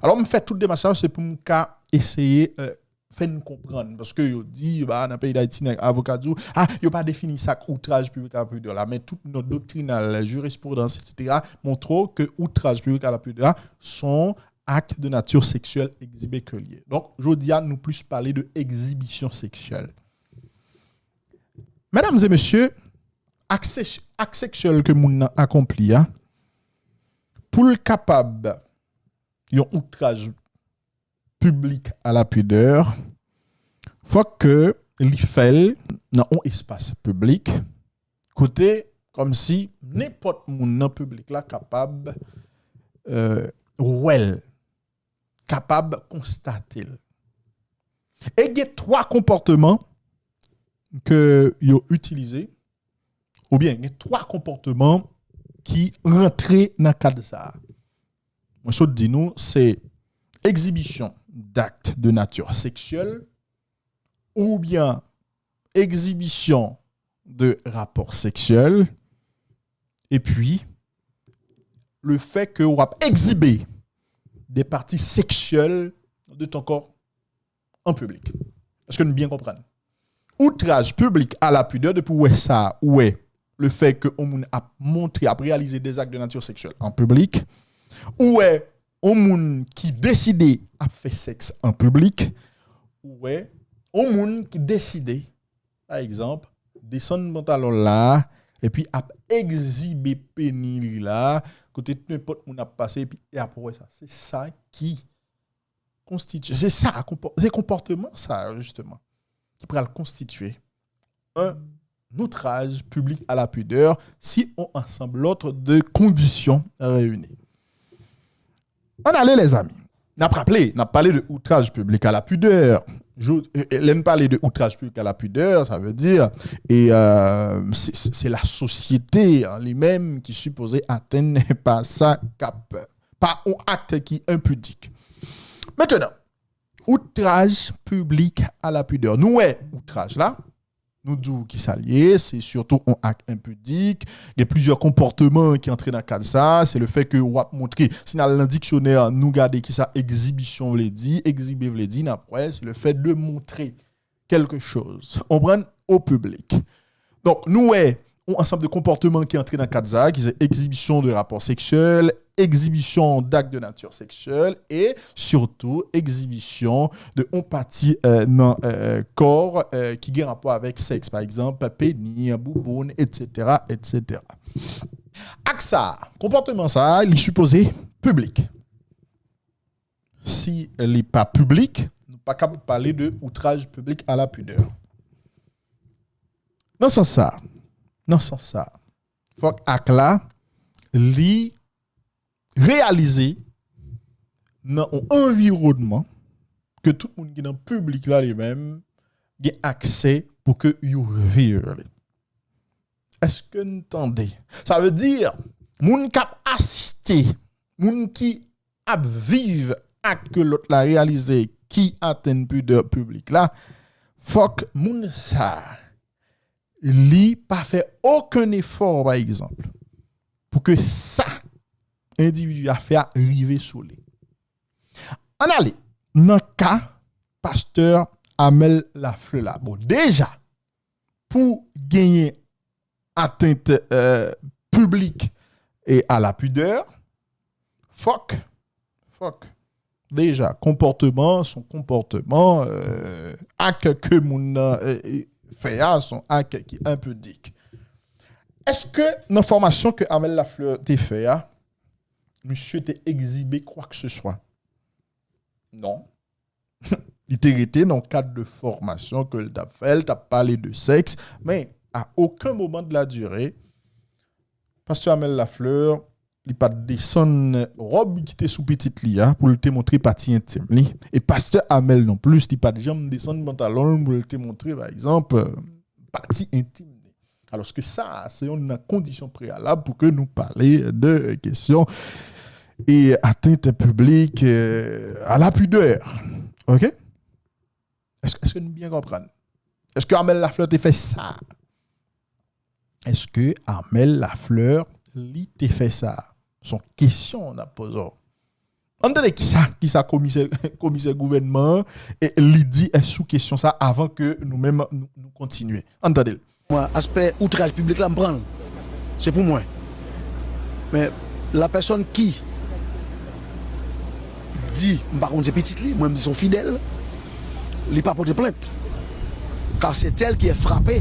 Alò, m fè tout demach sa yo, se pou m ka eseye, euh, fè n konprann. Paske yo di, ba, nan peyi Dayiti, nèg avoka di w, ah, yo pa defini sa k outraj piblik a la pidè la. Men tout nòt doktrinal, jirisprudans, etsetera, montre w ke outraj piblik a la pidè la, se yon ak de nati seksyèl egzibe ke l ye. Donk, jodi a, nou plis pale de egzibisyon seksyèl. Medam e mesye, ak se-, ak seksyèl ke moun nan akonpli a, pou l kapab yon outraj piblik a la pidè, fòk ke li fè l nan yon espas piblik, kote, kòmsi nenpòt moun nan piblik la kapab, euh, wè l, kapab konstate l. E gen twa konpòteman ke yo itilize, oubyen gen twa konpòteman ki rantre nan kad sa a. Mwen sot di nou, se egzibisyon d'actes de nature sexuelle oubyen egzibisyon de rapò seksyèl, epi le fait que w ap egzibe des parties sexuelles de ton corps en public. Èske n byen konprann? Outraj piblik a la pidè, depi w wè sa, ou wè le fait que yon moun ap montre, ap réaliser des actes de nature sexuelle en public, ou wè yon moun ki deside ap fè sèks an piblik, ou wè yon moun ki deside, pa egzanp, desann pantalon l la, epi ap egzibe peni li la, kote nenpòt moun ap pase, epi, e ap wè sa. Se sa ki konstitye, se sa, konpò- se konpòteman sa, jisteman, ki pral konstitye un outrage public à la pudeur si on ensemble l'autre de conditions réunies. Ann ale, lèzanmi. N ap raple, n ap pale de outraj piblik a la pidè. Jou- e- e- Lè n pale de outraj piblik a la pidè, sa vle di, e, euh, se- se se la sosyete an li menm ki sipoze atenn pa sa k ap, pa yon ak ki enpidik. Mentnan, outraj piblik a la pidè. Nou wè outraj la, nou di w kisa l ye, se sitou yon ak enpidik. Gen plizyè konpòteman ki antre nan kad sa, se le fait que w ap montre, si n al nan diksyonè, nou gade kisa egzibisyon vle di, egzibe vle di, n ap wè, se le fait de montrer quelque chose. Konprann? Au public. Donk, nou wè yon ansanm de konpòteman ki antre nan kad sa, ki se egzibisyon de rapò seksyèl, egzibisyon d'ak de nati seksyèl e sitou egzibisyon de yon pati, euh, nan, euh, kò, euh, ki gen rapò avèk sèks, pa egzanp, peni, bouboun, etsetera, etsetera. Ak sa, konpòteman sa, li sipoze piblik. Si li pa piblik, nou pa kapab pale de outraj piblik a la pidè. Nan sans sa, nan sans sa, fòk ak la, li reyalize nan yon anviwònman ke tout moun ki nan piblik la li menm gen aksè pou ke yo viv li. Èske n tande? Sa vle di, moun k ap asiste, moun ki ap viv ak ke lòt la reyalize ki atenn pidè piblik la, fòk moun sa a, li pa fè okenn efò, pa egzanp, pou ke sa endividi a fè a rive sou li. Ann ale nan ka pastè Amel Lafleur la. Bon, deja, pou genyen atent, euh, piblik e a la pidè, fòk, fòk, deja, konpòteman, se yon konpòteman, euh, ak ke moun nan, euh, fè a, se yon ak ki enpidik. Èske nan fòmasyon ke Amel Lafleur te fè a, misye te egzibe kwa ke se swa? Non. Li te rete nan yon kad de fòmasyon ke l t ap fè, l t ap pale de sèks, men a okenn moman de la dire, pastè Amel Lafleur, li pa t desann wòb ki te sou pitit li a pou l te montre pati entim li. E pastè Amel non plis, li pa t janm desann pantalon l pou l te montre, pa egzanp, euh, pati entim li. Alòske sa, se youn nan kondisyon preyalab pou ke nou pale de kesyon e atent piblik, euh, a la pidè. Oke? Èske, èske nou byen konprann? Èske Amel Lafleur te fè sa? Èske Amel Lafleur, li te fè sa? Se yon kesyon n ap poze w. Ann tande kisa, kisa komisè, komisè gouvènman an, e, li di, e, sou kesyon sa avan ke nou menm nou, nou kontinye. Ann tande l. Mwen, aspè outraj piblik la, m pran l. Se pou mwen. Men, la pèsòn ki di, m pa konn se pitit li, mwen m di se yon fidèl, li pa pote plent. Car c'est elle qui est frappée,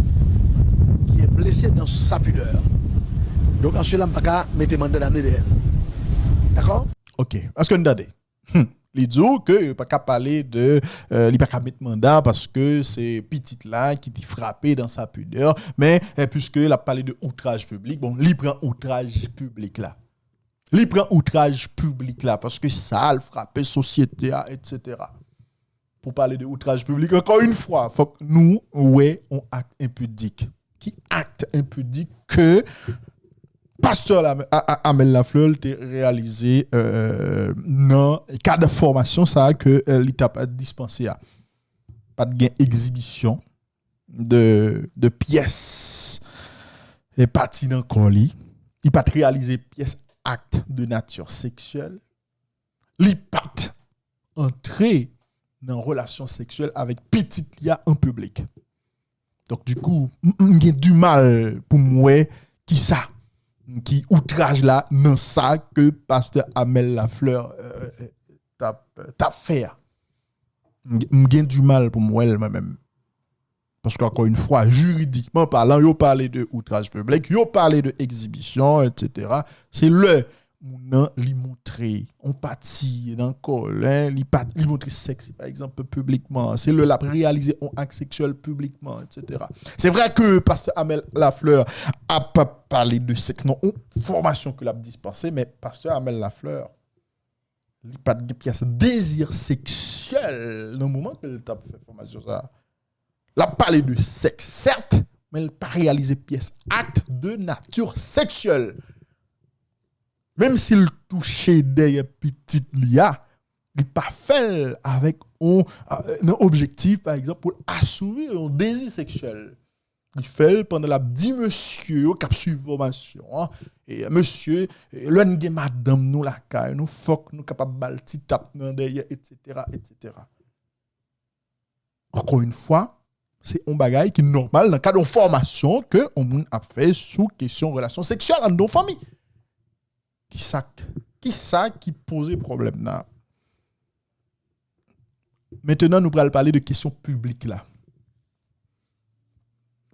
qui est blessée dans sa pudeur. Donk, an sila, m pa ka mete manda damne dèyè l. Dakò? Oke. Èske n tande? Hmm. Li di w ke yo pa ka pale de, euh, li pa ka met manda paske se pitit la ki te frape dans sa pudeur, men, euh, puiske l ap pale de outraj piblik, bon, li pran outraj piblik la. Li pran outraj piblik la paske sa l frape sosyete a, etsetera. Pou pale de outraj piblik, ankò yon fwa, fòk nou wè yon ak enpidik. Ki ak enpidik ke pastè la, a, a, Amel Lafleur te reyalize, euh, nan kad fòmasyon sa a ke, euh, li t ap dispanse a? Pa t gen egzibisyon de, de pyès e pati nan kò li. Li pa t reyalize pyès acte de nature sexuelle, li pa t antre nan relasyon seksyèl avèk pitit li a an piblik. Donk, dikou, m, m gen dimal pou m wè kisa ki outraj la nan sa ke pastè Amel Lafleur, euh, t ap, t ap fè a. M, m gen dimal pou m wè l, mwen menm. Paske, ankò yon fwa, jiridikman palan, yo pale de outraj piblik, yo pale de egzibisyon, etsetera. Se lè moun nan li montre yon pati nan kò l, li pa, li montre sèks li, pa egzanp, piblikman. Se lè l ap reyalize yon ak seksyèl piblikman, etsetera. Se vre ke pastè Amel Lafleur ap pale de sèks nan yon fòmasyon ke l ap dispanse, men pastè Amel Lafleur, li pa t gen pyès dezi seksyèl nan moman ke l t ap fè fòmasyon sa a. L ap pale de sèks, sèt, men l pa reyalize pyès acte de nature sexuelle. Menm si l touche dèyè pitit li a, li pa fè l avèk yon, euh, nan objektif, pa egzanp, pou l asouvi yon dezi seksyèl. Li fè l pandan l ap di mesye yo k ap swiv fòmasyon an, e, mesye, e, lè n gen madanm nou lakay nou, fòk nou kapab ba l ti tap nan dèyè, etsetera, etsetera. Ankò yon fwa, se yon bagay ki nòmal nan kad yon fòmasyon ke yon moun ap fè sou kesyon relasyon seksyèl anndan yon fanmi. Kisa, kisa ki poze pwoblèm nan? Mentenan, nou pral pale de kesyon piblik la.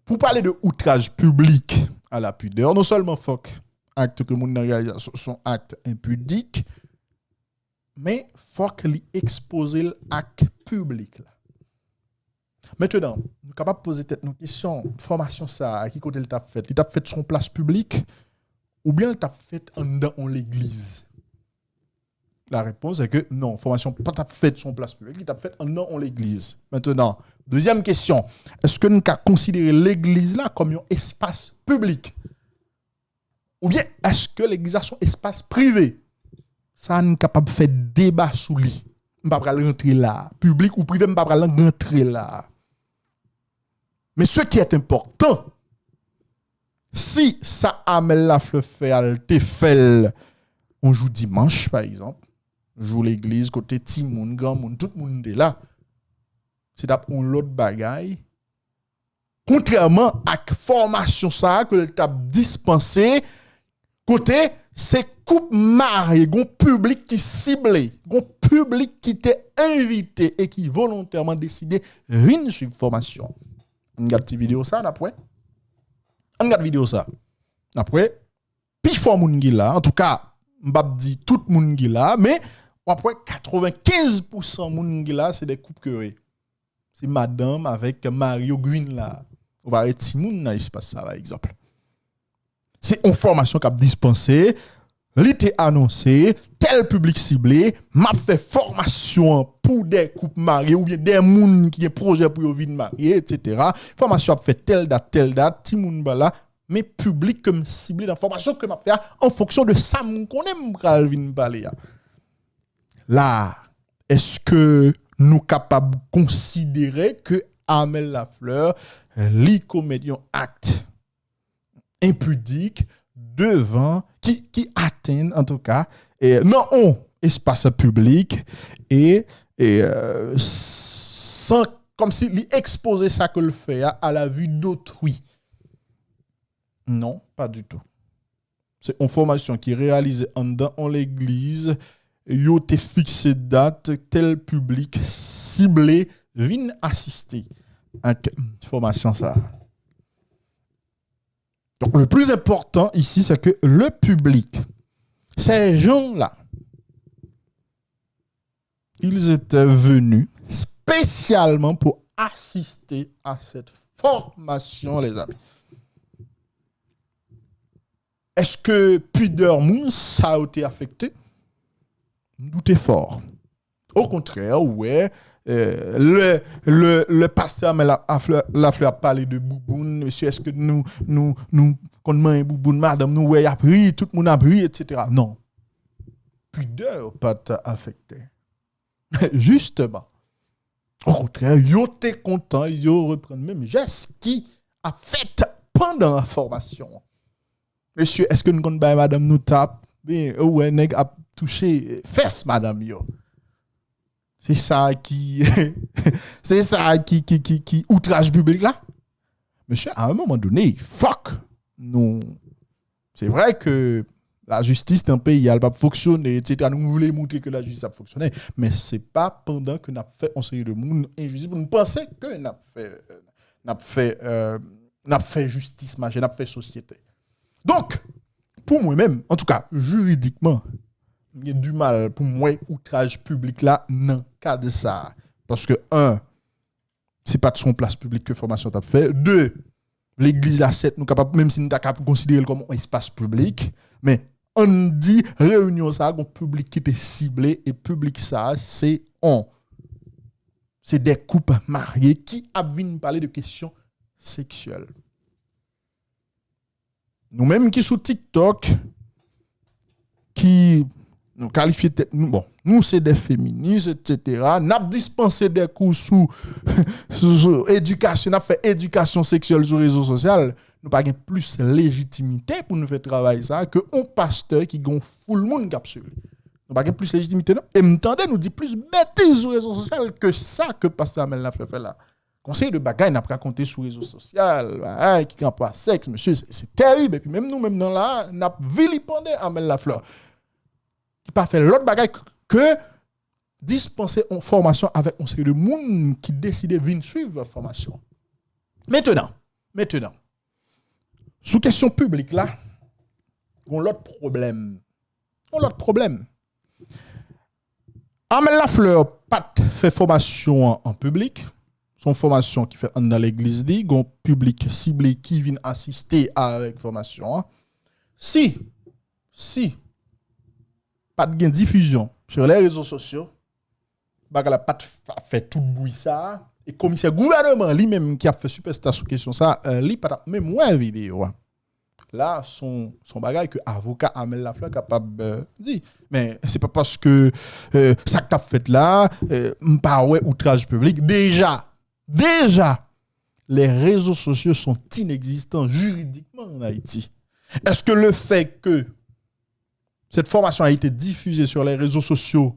Pou pale de outraj piblik a la pidè, non sèlman fòk ak ke moun nan reyalize se yon ak enpidik, men fòk li ekspoze l ak piblik la. Mentenan, nou kapab poze tèt nou kesyon, fòmasyon sa a, ki kote l t ap fèt? Li t ap fèt sou yon plas piblik oubyen l t ap fèt anndan yon legliz? La réponse est que non, fòmasyon pa t ap fèt sou yon plas piblik, li t ap fèt anndan yon legliz. Mentenan, dezyèm kesyon, èske n ka konsidere legliz la kòm yon espas piblik? Oubyen èske legliz la se yon espas prive? Sa a, n kapab fè deba sou li. M pa pral rantre la. Piblik ou prive, m pa pral rantre la. Men ce qui est important, si sa Amel Lafleur fè a, l te fè l yon jou dimanch, pa egzanp, jou legliz, kote timoun, granmoun, tout moun te la, se t ap yon lòt bagay. Kontrèman ak fòmasyon sa a ke l t ap dispanse, kote se koup marye, gon piblik ki sible, gon piblik ki te envite e ki volontèman deside vin swiv fòmasyon. Ann gad ti videyo sa, n ap wè. Ann gad videyo sa. N ap wè. Pifò moun ki la, antouka, m p ap di tout moun ki la, men w ap wè katrevenkenz pousan moun ki la, se de koup ke yo ye. Se madanm avèk mari yo ki vin la. Ou pa wè timoun nan espas sa, pa egzanp. Se yon fòmasyon k ap dispanse, li te anonse, tèl piblik sible, m ap fè fòmasyon an pou de koup marye oubyen de moun ki gen pwojè pou yo vin marye, etsetera. Fòmasyon ap fèt tèl dat, tèl dat, timoun pa la, men piblik ke m sible nan fòmasyon ke m ap fè a, an fonksyon de sa m konnen m pral vin pale a. La, èske nou kapab konsidere ke Amel Lafleur, li komèt yon ak enpidik devan, ki, ki atenn, antouka, e, nan yon espas piblik e, e, euh, san, kòmsi li ekspoze sa ke l fè a à la vue d'autrui? Non, pas du tout. Se yon fòmasyon ki reyalize anndan yon legliz. Yo te fikse dat, tèl piblik sible vin asiste ak fòmasyon sa a. Donc, le plus important ici, c'est que le public, ces gens-là, ils étaient venus spécialement pour assister à cette formation, les amis. Èske pidè moun sa yo te afekte? M doute fò. Okontrè, ou wè, euh, lè, lè, lè pastè Amel Lafleur ap pale de bouboun, mesye, èske nou, nou, nou konn manyen bouboun madanm nou, wè, y ap ri, tout moun ap ri, etsetera. Non. Pidè yo pa t afekte. Jisteman. Okontrè, yo te kontan, yo reprann menm jès ki ap fèt pandan fòmasyon an. Mesye, èske n konn bay madanm nou tap? Ben, ou wè nèg ap touche fès madanm yo. Se sa ki, se sa ki, ki, ki, ki outraj piblik la. Mesye, a yon moman done, fòk nou, se vre ke lajistis nan peyi a, l p ap fonksyone, etsetera. Nou vle montre ke lajistis ap fonksyone, men se pa pandan ke n ap fè yon seri de moun enjistis pou nou panse ke n ap fè, n ap fè, euh, n ap fè jistis mache, n ap fè sosyete. Donk, pou mwen menm, antouka, jiridikman, m gen dimal pou m wè outraj piblik la nan kad sa a. Paske, en, se pa t sou yon plas piblik ke fòmasyon t ap fè. De, legliz la, sèt, nou kapab, menm si nou ta ka konsidere l kòm yon espas piblik, men ann di, reyinyon sa a, gon piblik ki te sible, e piblik sa a, se on, se de koup marye ki ap vin pale de kesyon seksyèl. Nou menm ki sou TikTok, ki nou kalifye tèt nou, bon, nou se de feminis, etsetera. N ap dispanse de kou sou, sou, sou edikasyon, n ap fè edikasyon seksyèl sou rezo sosyal. Nou pa gen plis lejitimite pou nou fè travay sa a ke yon pastè ki gen yon foul moun k ap swiv li. Nou pa gen plis lejitimite, non. E m tande nou di plis betiz sou rezo sosyal ke sa ke pastè Amel Lafleur fè la. Konsèy de bagay n ap rakonte sou rezo sosyal, bagay ki gen rapò a sèks, mesye, se, se terib. Epi menm nou menm nan la, n ap vilipande Amel Lafleur. Ki pa fè lòt bagay k-, ke dispanse yon fòmasyon avèk yon seri de moun ki deside vin swiv fòmasyon. Mentenan, mentenan, sou kesyon piblik la, gon lòt pwoblèm. Gon lòt pwoblèm. Amel Lafleur pa t fè fòmasyon an an piblik. Se yon fòmasyon ki fèt anndan legliz li. Gon piblik sible ki vin asiste avèk fòmasyon an. Si, si pa t gen difizyon sur les réseaux sociaux, bagay la pa t f-, ap fè tout bri sa a. E komisè gouvènman li menm ki ap fè sipèsta sou kesyon sa a, euh, li pa t ap menm wè videyo a. La, se yon, se yon bagay ke avoka Amel Lafleur kapab, euh, di. Men se pa paske, euh, sa k t ap fèt la, euh, m pa wè outraj piblik. Deja, deja, les réseaux sociaux sont inexistants juridiquement en Haïti. Est-ce que le fait que cette formation a été diffusée sur les réseaux sociaux,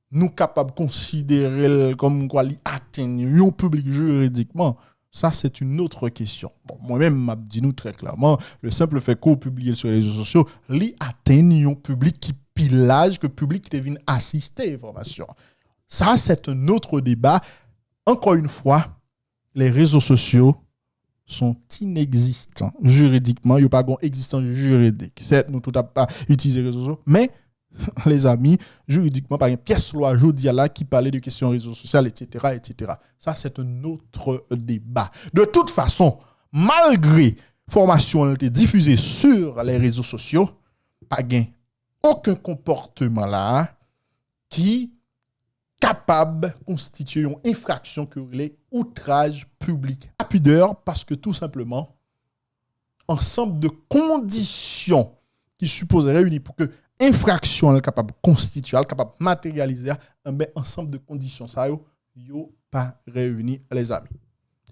nou kapab konsidere l kòmkwa li atenn yon piblik jiridikman, sa, c'est une autre question. Bon, mwen menm, m ap di nou trè klèman, le simple fait ke w pibliye l sou rezo sosyo, li atenn yon piblik ki pi laj ke piblik ki te vin asiste fòmasyon an. Sa, c'est un autre débat. Encore une fois, les réseaux sociaux sont inexistants juridiquement, yo pa gon egzistans jiridik. Sèt, nou tout ap pa itilize rezo sosyo, men, lezami, jiridikman, pa gen pyès lwa jodi a la ki pale de kesyon rezo sosyal, etsetera, etsetera. Sa, c'est un autre débat. De toute façon, malgre fòmasyon an te difize sur les réseaux sociaux, pa gen okenn konpòtman la a ki kapab konstitye yon enfraksyon ke yo rele outraj piblik a pidè, paske tou senpleman, ansanm de kondisyon ki sipoze reyini pou ke enfraksyon an kapab konstitye, al kapab materyalize a, enben, ansanm de kondisyon sa yo, yo pa reyini, lezami.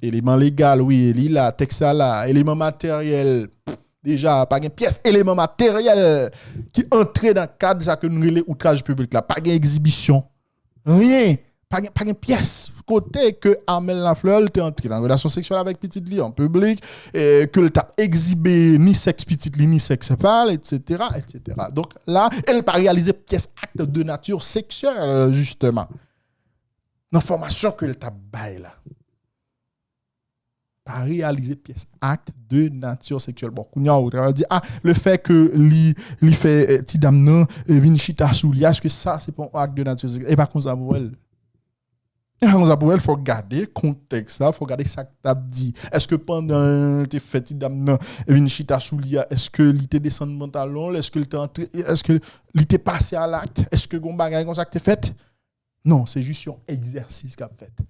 Eleman legal, wi, li la, tèks la la, eleman materyèl, deja, pa gen pyès eleman materyèl ki antre nan kad sa ke nou rele outraj piblik la. Pa gen egzibisyon, anyen, pa gen, pa gen pyès kote ke Armel Lafleur te antre nan relasyon seksyèl avèk pitit li an piblik, e ke l t ap egzibe ni sèks pitit li, ni sèks pa l, etsetera, etsetera. Donk la, e l pa reyalize pyès akt de nature sexuelle, justement. Nan fòmasyon ke l t ap bay la. Pa reyalize pyès akt de nature sexuelle. Bon, kounye a, ou ta di, ah, le fait que li, li fè, eh, ti dam nan, eh, vin chita sou li, èske sa, se pa yon akt de nature sexuelle? E pa konsa pou wè l. E pa konsa pou wè l, fò gade kontèks la, fò gade sa k t ap di. Èske pandan l te fè ti dam nan vin chita sou li a, èske li te desann pantalon l, èske l te antre, èske li te pase a lakt, èske gon bagay konsa k te fèt? Non, se jis yon egzèsis k ap fèt.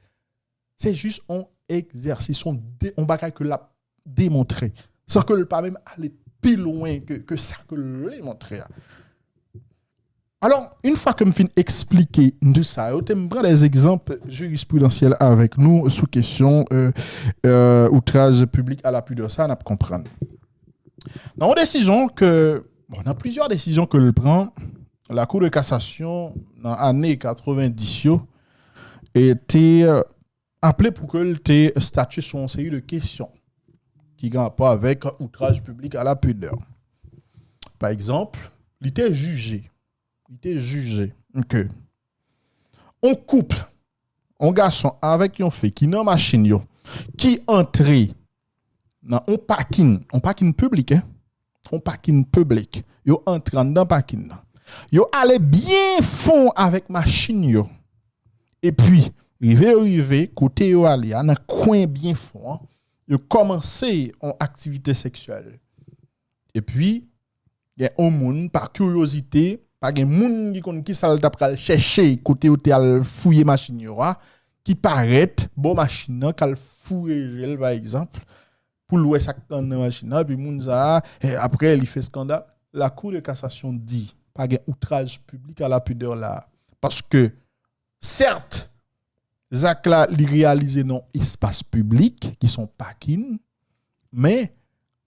Se jis yon egzèsis, yon de-, yon bagay ke l ap demontre, san ke l pa menm ale pi lwen ke, ke sa ke l vle montre a. Alò, yon fwa ke m fin eksplike nou sa yo, te m pran de egzanp jirisprudansyèl avèk nou sou kesyon, euh, euh, outraj piblik a la pidè, sa n ap konprann. Nan yon desizyon ke Bon, nan plizyè desizyon ke l pran, Lakou de Kasasyon, nan ane katrevenndis yo, e te, euh, aple pou ke l te statye sou yon seri de kesyon ki gen rapò avèk outraj piblik a la pidè. Pa egzanp, li te jije, li te jije ke yon koup, yon gason avèk yon fi ki nan machin yo, ki antre nan yon pakin, yon pakin piblik, en, yon pakin piblik, yo antre anndan pakin nan. Yo ale byen fon avèk machin yo. Epi, rive yo rive, kote yo ale a, nan kwen byen fon an, yo kòmanse yon aktivite seksyèl. Epi, gen yon moun, pa kiryozite, pa gen moun ki konn ki sa l ta pral chèche kote yo te al fouye machin yo a, ki parèt bò machin nan, k al foure je l, pa egzanp, pou l wè sa k anndan machin nan, epi moun sa a, eh, apre, li fè eskandal. Lakou de Kasasyon di, pa gen outraj piblik a la pidè la. Paske, sèt, zak la, li reyalize nan espas piblik, ki se yon pakin, men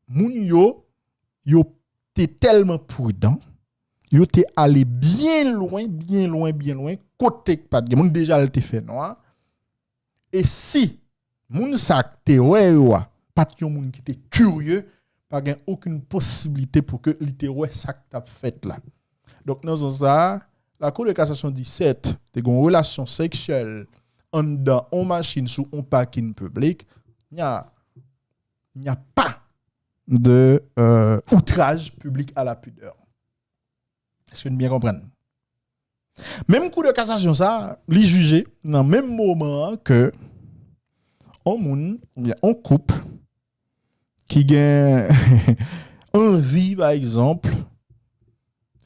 moun yo, yo te tèlman pridan, yo te ale byen lwen, byen lwen, byen lwen, kote k pa t gen moun, deja l te fè nwa. E si moun sa k te wè yo a pa t yon moun ki te kirye, pa gen okenn posiblite pou ke li te wè sa k t ap fèt la. Donk, nan sans sa a, Lakou de Kasasyon di sèt te gen yon relasyon seksyèl anndan yon machin sou yon pakin piblik, il n'y a, il n'y a pas de, euh, outraj piblik a la pidè. Èske n byen konprann? Menm Kou de Kasasyon sa, li jije nan menm moman an ke yon moun, oubyen yon koup, ki gen anvi, pa egzanp,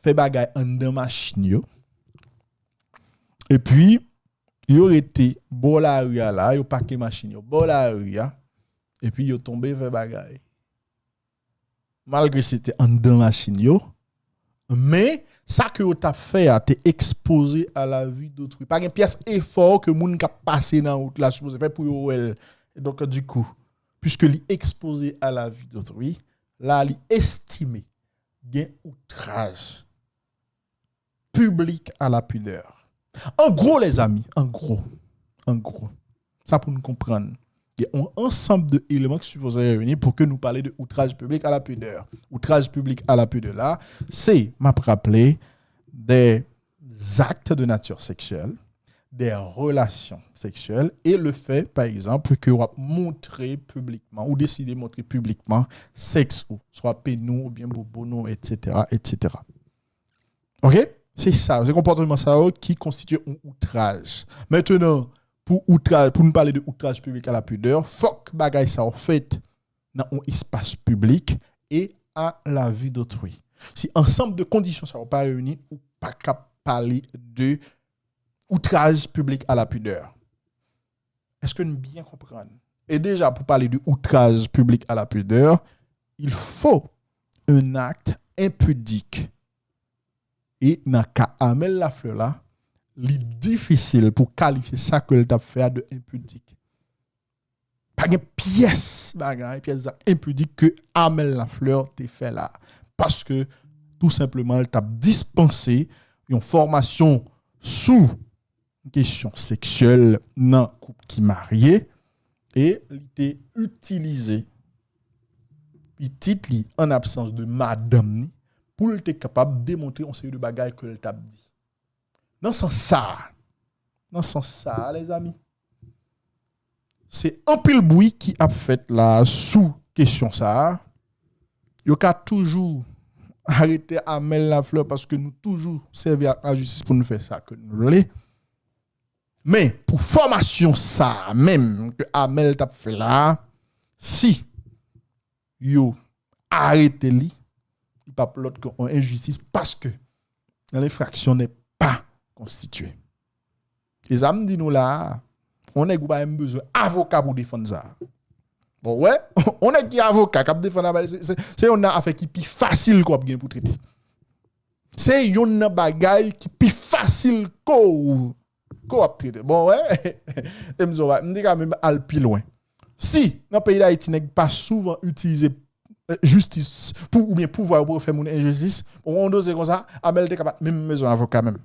fè bagay anndan machin yo, epi yo rete bò lari a la, yo pake machin yo bò lari a, epi yo tonbe fè bagay. Malgre se te anndan machin yo, men sa ke yo t ap fè a te ekspoze à la vue d'autrui. Pa gen pyès efò ke moun k ap pase nan wout la sipoze fè pou yo wè l. Donk, dikou, piske li ekspoze à la vue d'autrui, la, li estime gen outraj piblik a la pidè. An gwo, lèzami, an gwo, an gwo, sa pou n konprann, gen yon ansanm de eleman ki sipoze reyini pou ke nou pale de outraj piblik a la pidè. Outraj piblik a la pidè la, se, m ap raple, des actes de nature sexuelle, des relations sexuelles, et le fait, pa egzanp, ke w ap montre piblikman, ou deside montre piblikman sèks ou, swa peni w oubyen bouboun ou, etsetera, etsetera. Ok? Se sa, se konpòtman sa yo ki konstitye yon outraj. Mentenan, pou outraj, pou n pale de outraj piblik a la pidè, fòk bagay sa yo fèt nan yon espas piblik e à la vue d'autrui. Si ansanm de kondisyon sa yo pa reyini, ou pa ka pale de outraj piblik a la pidè. Èske n byen konprann? E deja, pou pale de outraj piblik a la pidè, il faut un acte impudique. E nan ka Amel Lafleur la, li difisil pou kalifye sa ke l t ap fè a de impudique. Pa gen pyès bagay, pyès zak impudique ke Amel Lafleur te fè la. Paske, tou senpleman, l t ap dispanse yon fòmasyon sou kesyon seksyèl nan koup ki marye, e li te itilize pitit li an absans de madanm ni pou l te kapab demontre yon seri de bagay ke l t ap di. Nan sans sa a, nan sans sa a, lèzami, se anpil bri ki ap fèt la sou kesyon sa a. Yo ka toujou arete Amel Lafleur paske nou toujou sèvi ak lajistis pou nou fè sa ke nou vle. Men, pou fòmasyon sa a menm ke Amel t ap fè la a, si yo arete li, li p ap lòt ke yon enjistis paske l'infraction n'est pas constituée. E sa m di nou la a, yon nèg ou pa menm bezwen avoka pou defann sa. Bon, wè, yon nèg ki avoka k ap defann Amel, se, se, se youn nan afè ki pi fasil ke w ap gen pou trete. Se youn nan bagay ki pi fasil ke w, ke w ap trete. Bon, wè, e m di w, m te ka menm al pi lwen. Si, nan peyi Dayiti, nèg pa souvan itilize jistis, pou, oubyen pouvwa yo pou yo fè moun enjistis, yon dosye konsa, Amel te ka pa t menm bezwen avoka menm.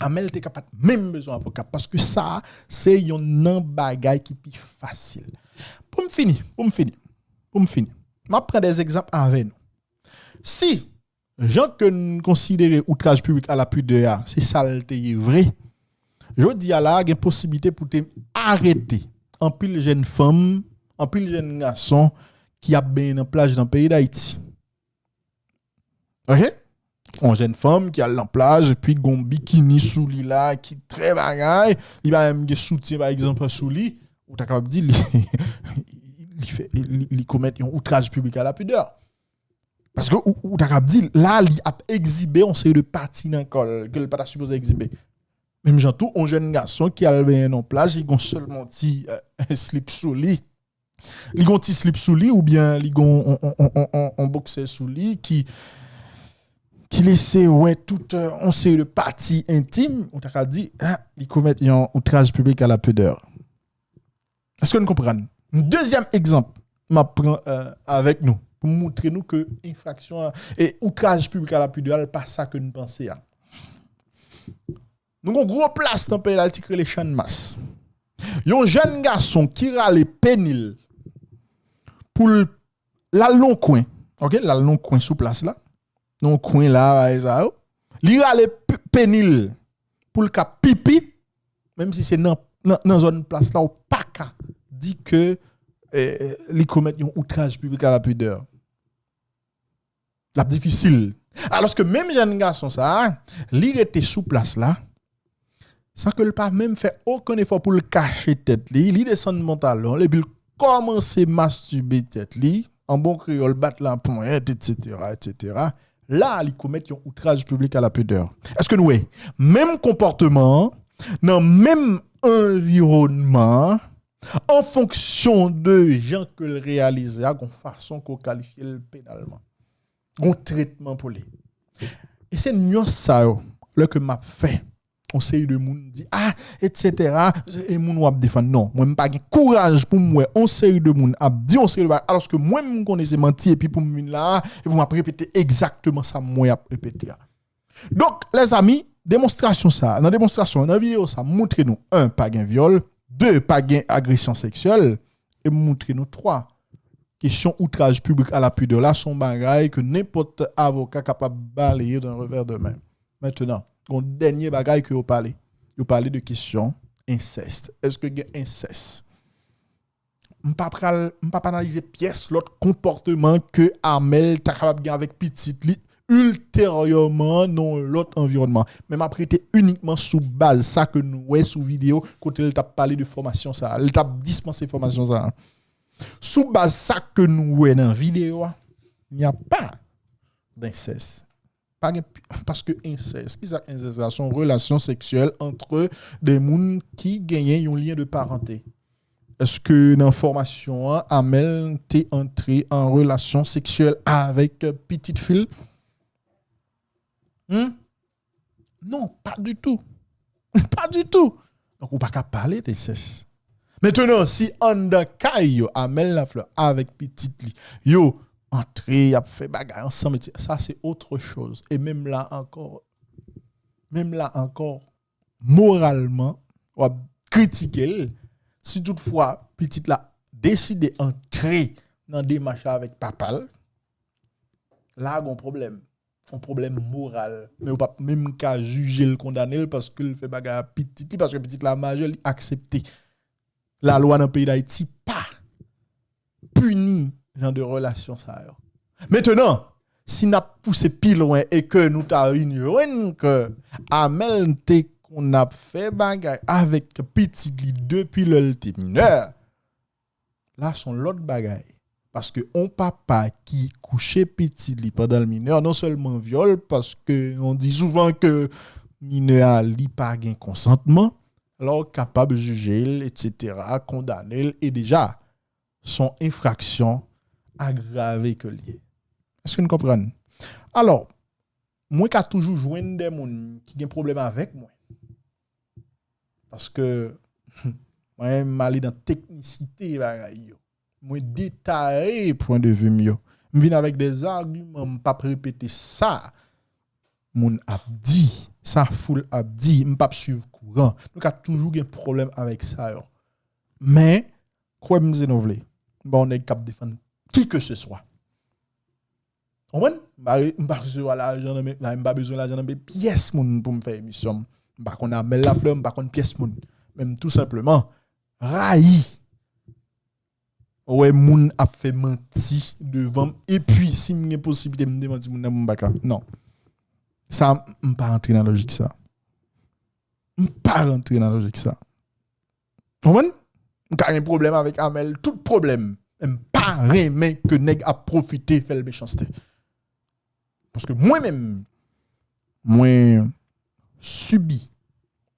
Amel te ka pa t menm bezwen avoka, paske sa, se yonn nan bagay ki pi fasil. Pou m fini, pou m fini, pou m fini. M ap pran de egzanp avè nou. Si jan ke n konsidere outraj piblik a la pidè a, se sa l te ye vre, jodi a la a gen posiblite pou te arete anpil jèn fanm, anpil jèn gason ki ap benyen nan plaj nan peyi Dayiti. Oke? Yon jèn fanm ki al nan plaj, epi gon bikini sou li la, ki trè bagay, li pa menm gen soutyen, pa egzanp, sou li, ou ta kapab di li, li, fè, li, li komèt yon outraj piblik a la pidè. Paske ou, ou ta kapab di, la, li ap egzibe yon seri de pati nan kò l ke l pa ta sipoze egzibe. Menm jan tou, yon jèn gason ki al benyen nan plaj, li gon sèlman ti euh, slip sou li. Li gon ti slip sou li, oubyen li gon on, on, on, on, on, on boksè sou li ki, ki lese wè tout euh, on seri de pati entim, ou ta ka di, ah, li komèt yon outraj piblik a la pidè. Èske n konprann? Yon dezyèm egzanp m ap pran euh, avèk nou pou moutre nou ke enfraksyon an e outraj piblik a la pidè a l pa sa ke n panse a. Nou gon gwo plas nan peyi Dayiti ki rele Channmas. Yon jèn gason ki rale peni l pou l l al nan yon kwen. Oke, l al nan yon kwen sou plas la. Nan yon kwen la, bagay sa yo. Li rale p- peni l pou l ka pipi, menm si se nan, nan, nan zòn plas la, ou pa ka di ke eh, li komèt yon outraj piblik a la pidè. L ap difisil. Alòske menm jèn gason sa a, li rete sou plas la, san ke l pa menm fè okenn efò pou l kache tèt li, li desann pantalon l, epi l kòmanse mastibe tèt li, an bon kreyòl, bat laponyèt, etsetera, etsetera. La, li komèt yon outraj piblik a la pidè. Èske nou wè? Menm konpòtman an, nan menm anviwònman an, an fonksyon de jan ke l reyalize a, gon fason ke w kalifye l penalman. Gon tretman pou li. E se nyans sa yo, lè ke m ap fè, on seri de moun di, ah, etsetera, e moun w ap defann. Non, mwen m pa gen kouraj pou m wè on seri de moun ap di on seri de bagay, alòske mwen m konnen se manti, epi pou m vin la a, epi m ap repete egzakteman sa m wè y ap repete a. Donk, lèzami, demonstrasyon sa, nan demonstrasyon, nan videyo sa, moutre nou, en, pa gen vyòl, de, pa gen agresyon seksyèl, e moutre nou, twa, kesyon outraj piblik a la pidè la, se yon bagay ke nenpòt avoka kapab baleye d'un revers de main. Mentnan, yon dènye bagay ke yo pale. Yo pale de kesyon ensès. Èske gen ensès? M pa pral, m pa analize pyès lòt konpòtman ke Amel ta kapab gen avèk pitit li ilteryèman nan yon lòt anviwònman. Men m ap rete inikman sou baz sa ke nou wè sou videyo kote l t ap pale de fòmasyon sa a, l t ap dispanse fòmasyon sa a. Sou baz sa ke nou wè nan videyo a, il n'y a pas d'inceste. Pa gen, paske ensès, kisa k ensès la? Se yon relasyon seksyèl antre de moun ki genyen yon lyen de parante. Èske nan fòmasyon an, Amel te antre an relasyon seksyèl avèk pitit fi l? Hmm? Non, pa ditou. Pa ditou. Donk, ou pa ka pale de ensès. Mentnan, si anndan kay yo, Amel Lafleur avèk pitit li, yo antre, y ap fè bagay ansanm, etsetera, sa se autre chose. E menm la ankò, menm la ankò, moralman, w ap kritike l. Si toutfwa pitit la deside antre nan demach la avèk papa l, la gon pwoblèm. Yon pwoblèm moral. Men yo p ap menm ka jije l, kondane l paske l fè bagay a pitit li, paske pitit la majè, li aksepte. Lalwa nan peyi Dayiti pa pini jan de relasyon sa yo. Mentnan, si n ap pouse pi lwen e ke nou ta vin jwenn ke Amel te konn ap fè bagay avèk pitit li depi lè l te minè, la se yon lòt bagay. Paske yon papa ki kouche pitit li pandan l minè, non sèlman vyòl, paske nou di souvan ke minè a li pa gen konsantman, la w kapab jije l, etsetera, kondane l, e deja, se yon enfraksyon agrave ke l ye. Èske n konprann? Alò, mwen ka toujou jwenn de moun ki gen pwoblèm avèk mwen. Paske mwen menm m ale nan teknisite bagay yo. Mwen detaye pwen de vi m yo. M vin avèk de zagiman, m p ap repete sa moun ap di, sa foul ap di, m p ap swiv kouran. Nou ka toujou gen pwoblèm avèk sa yo. Men, kwè m si nou vle, m pa yon nèg k ap defann ki ke se swa. Konprann? M pa re- m pa resevwa lajan nan men, m pa bezwen lajan nan men pyès moun pou m fè emisyon m. M pa konn Amel Lafleur, m pa konn pyès moun. Men m tou senpleman rayi wè moun ap fè manti devan m, epi si m gen posiblite m demanti moun nan, m pa ka. Non. Sa, m pa rantre nan lojik sa. M pa rantre nan lojik sa. Konprann? M ka gen pwoblèm avèk Amel, tout pwoblèm. Men m pa renmen ke nèg ap pwofite fè l mechanste. Paske mwen menm, mwen sibi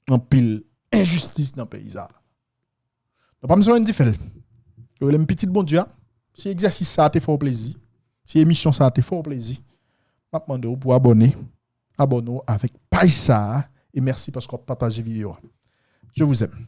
anpil enjistis nan peyi sa. Donk, pa m sou di fè l. Yo rele m pitit Bondye a. Si egzèsis sa a te fè w plezi, si emisyon sa a te fè w plezi, m ap mande w pou abòne, abòne w avèk paj sa a, e mèsi paske w ap pataje videyo a. Je vous aime.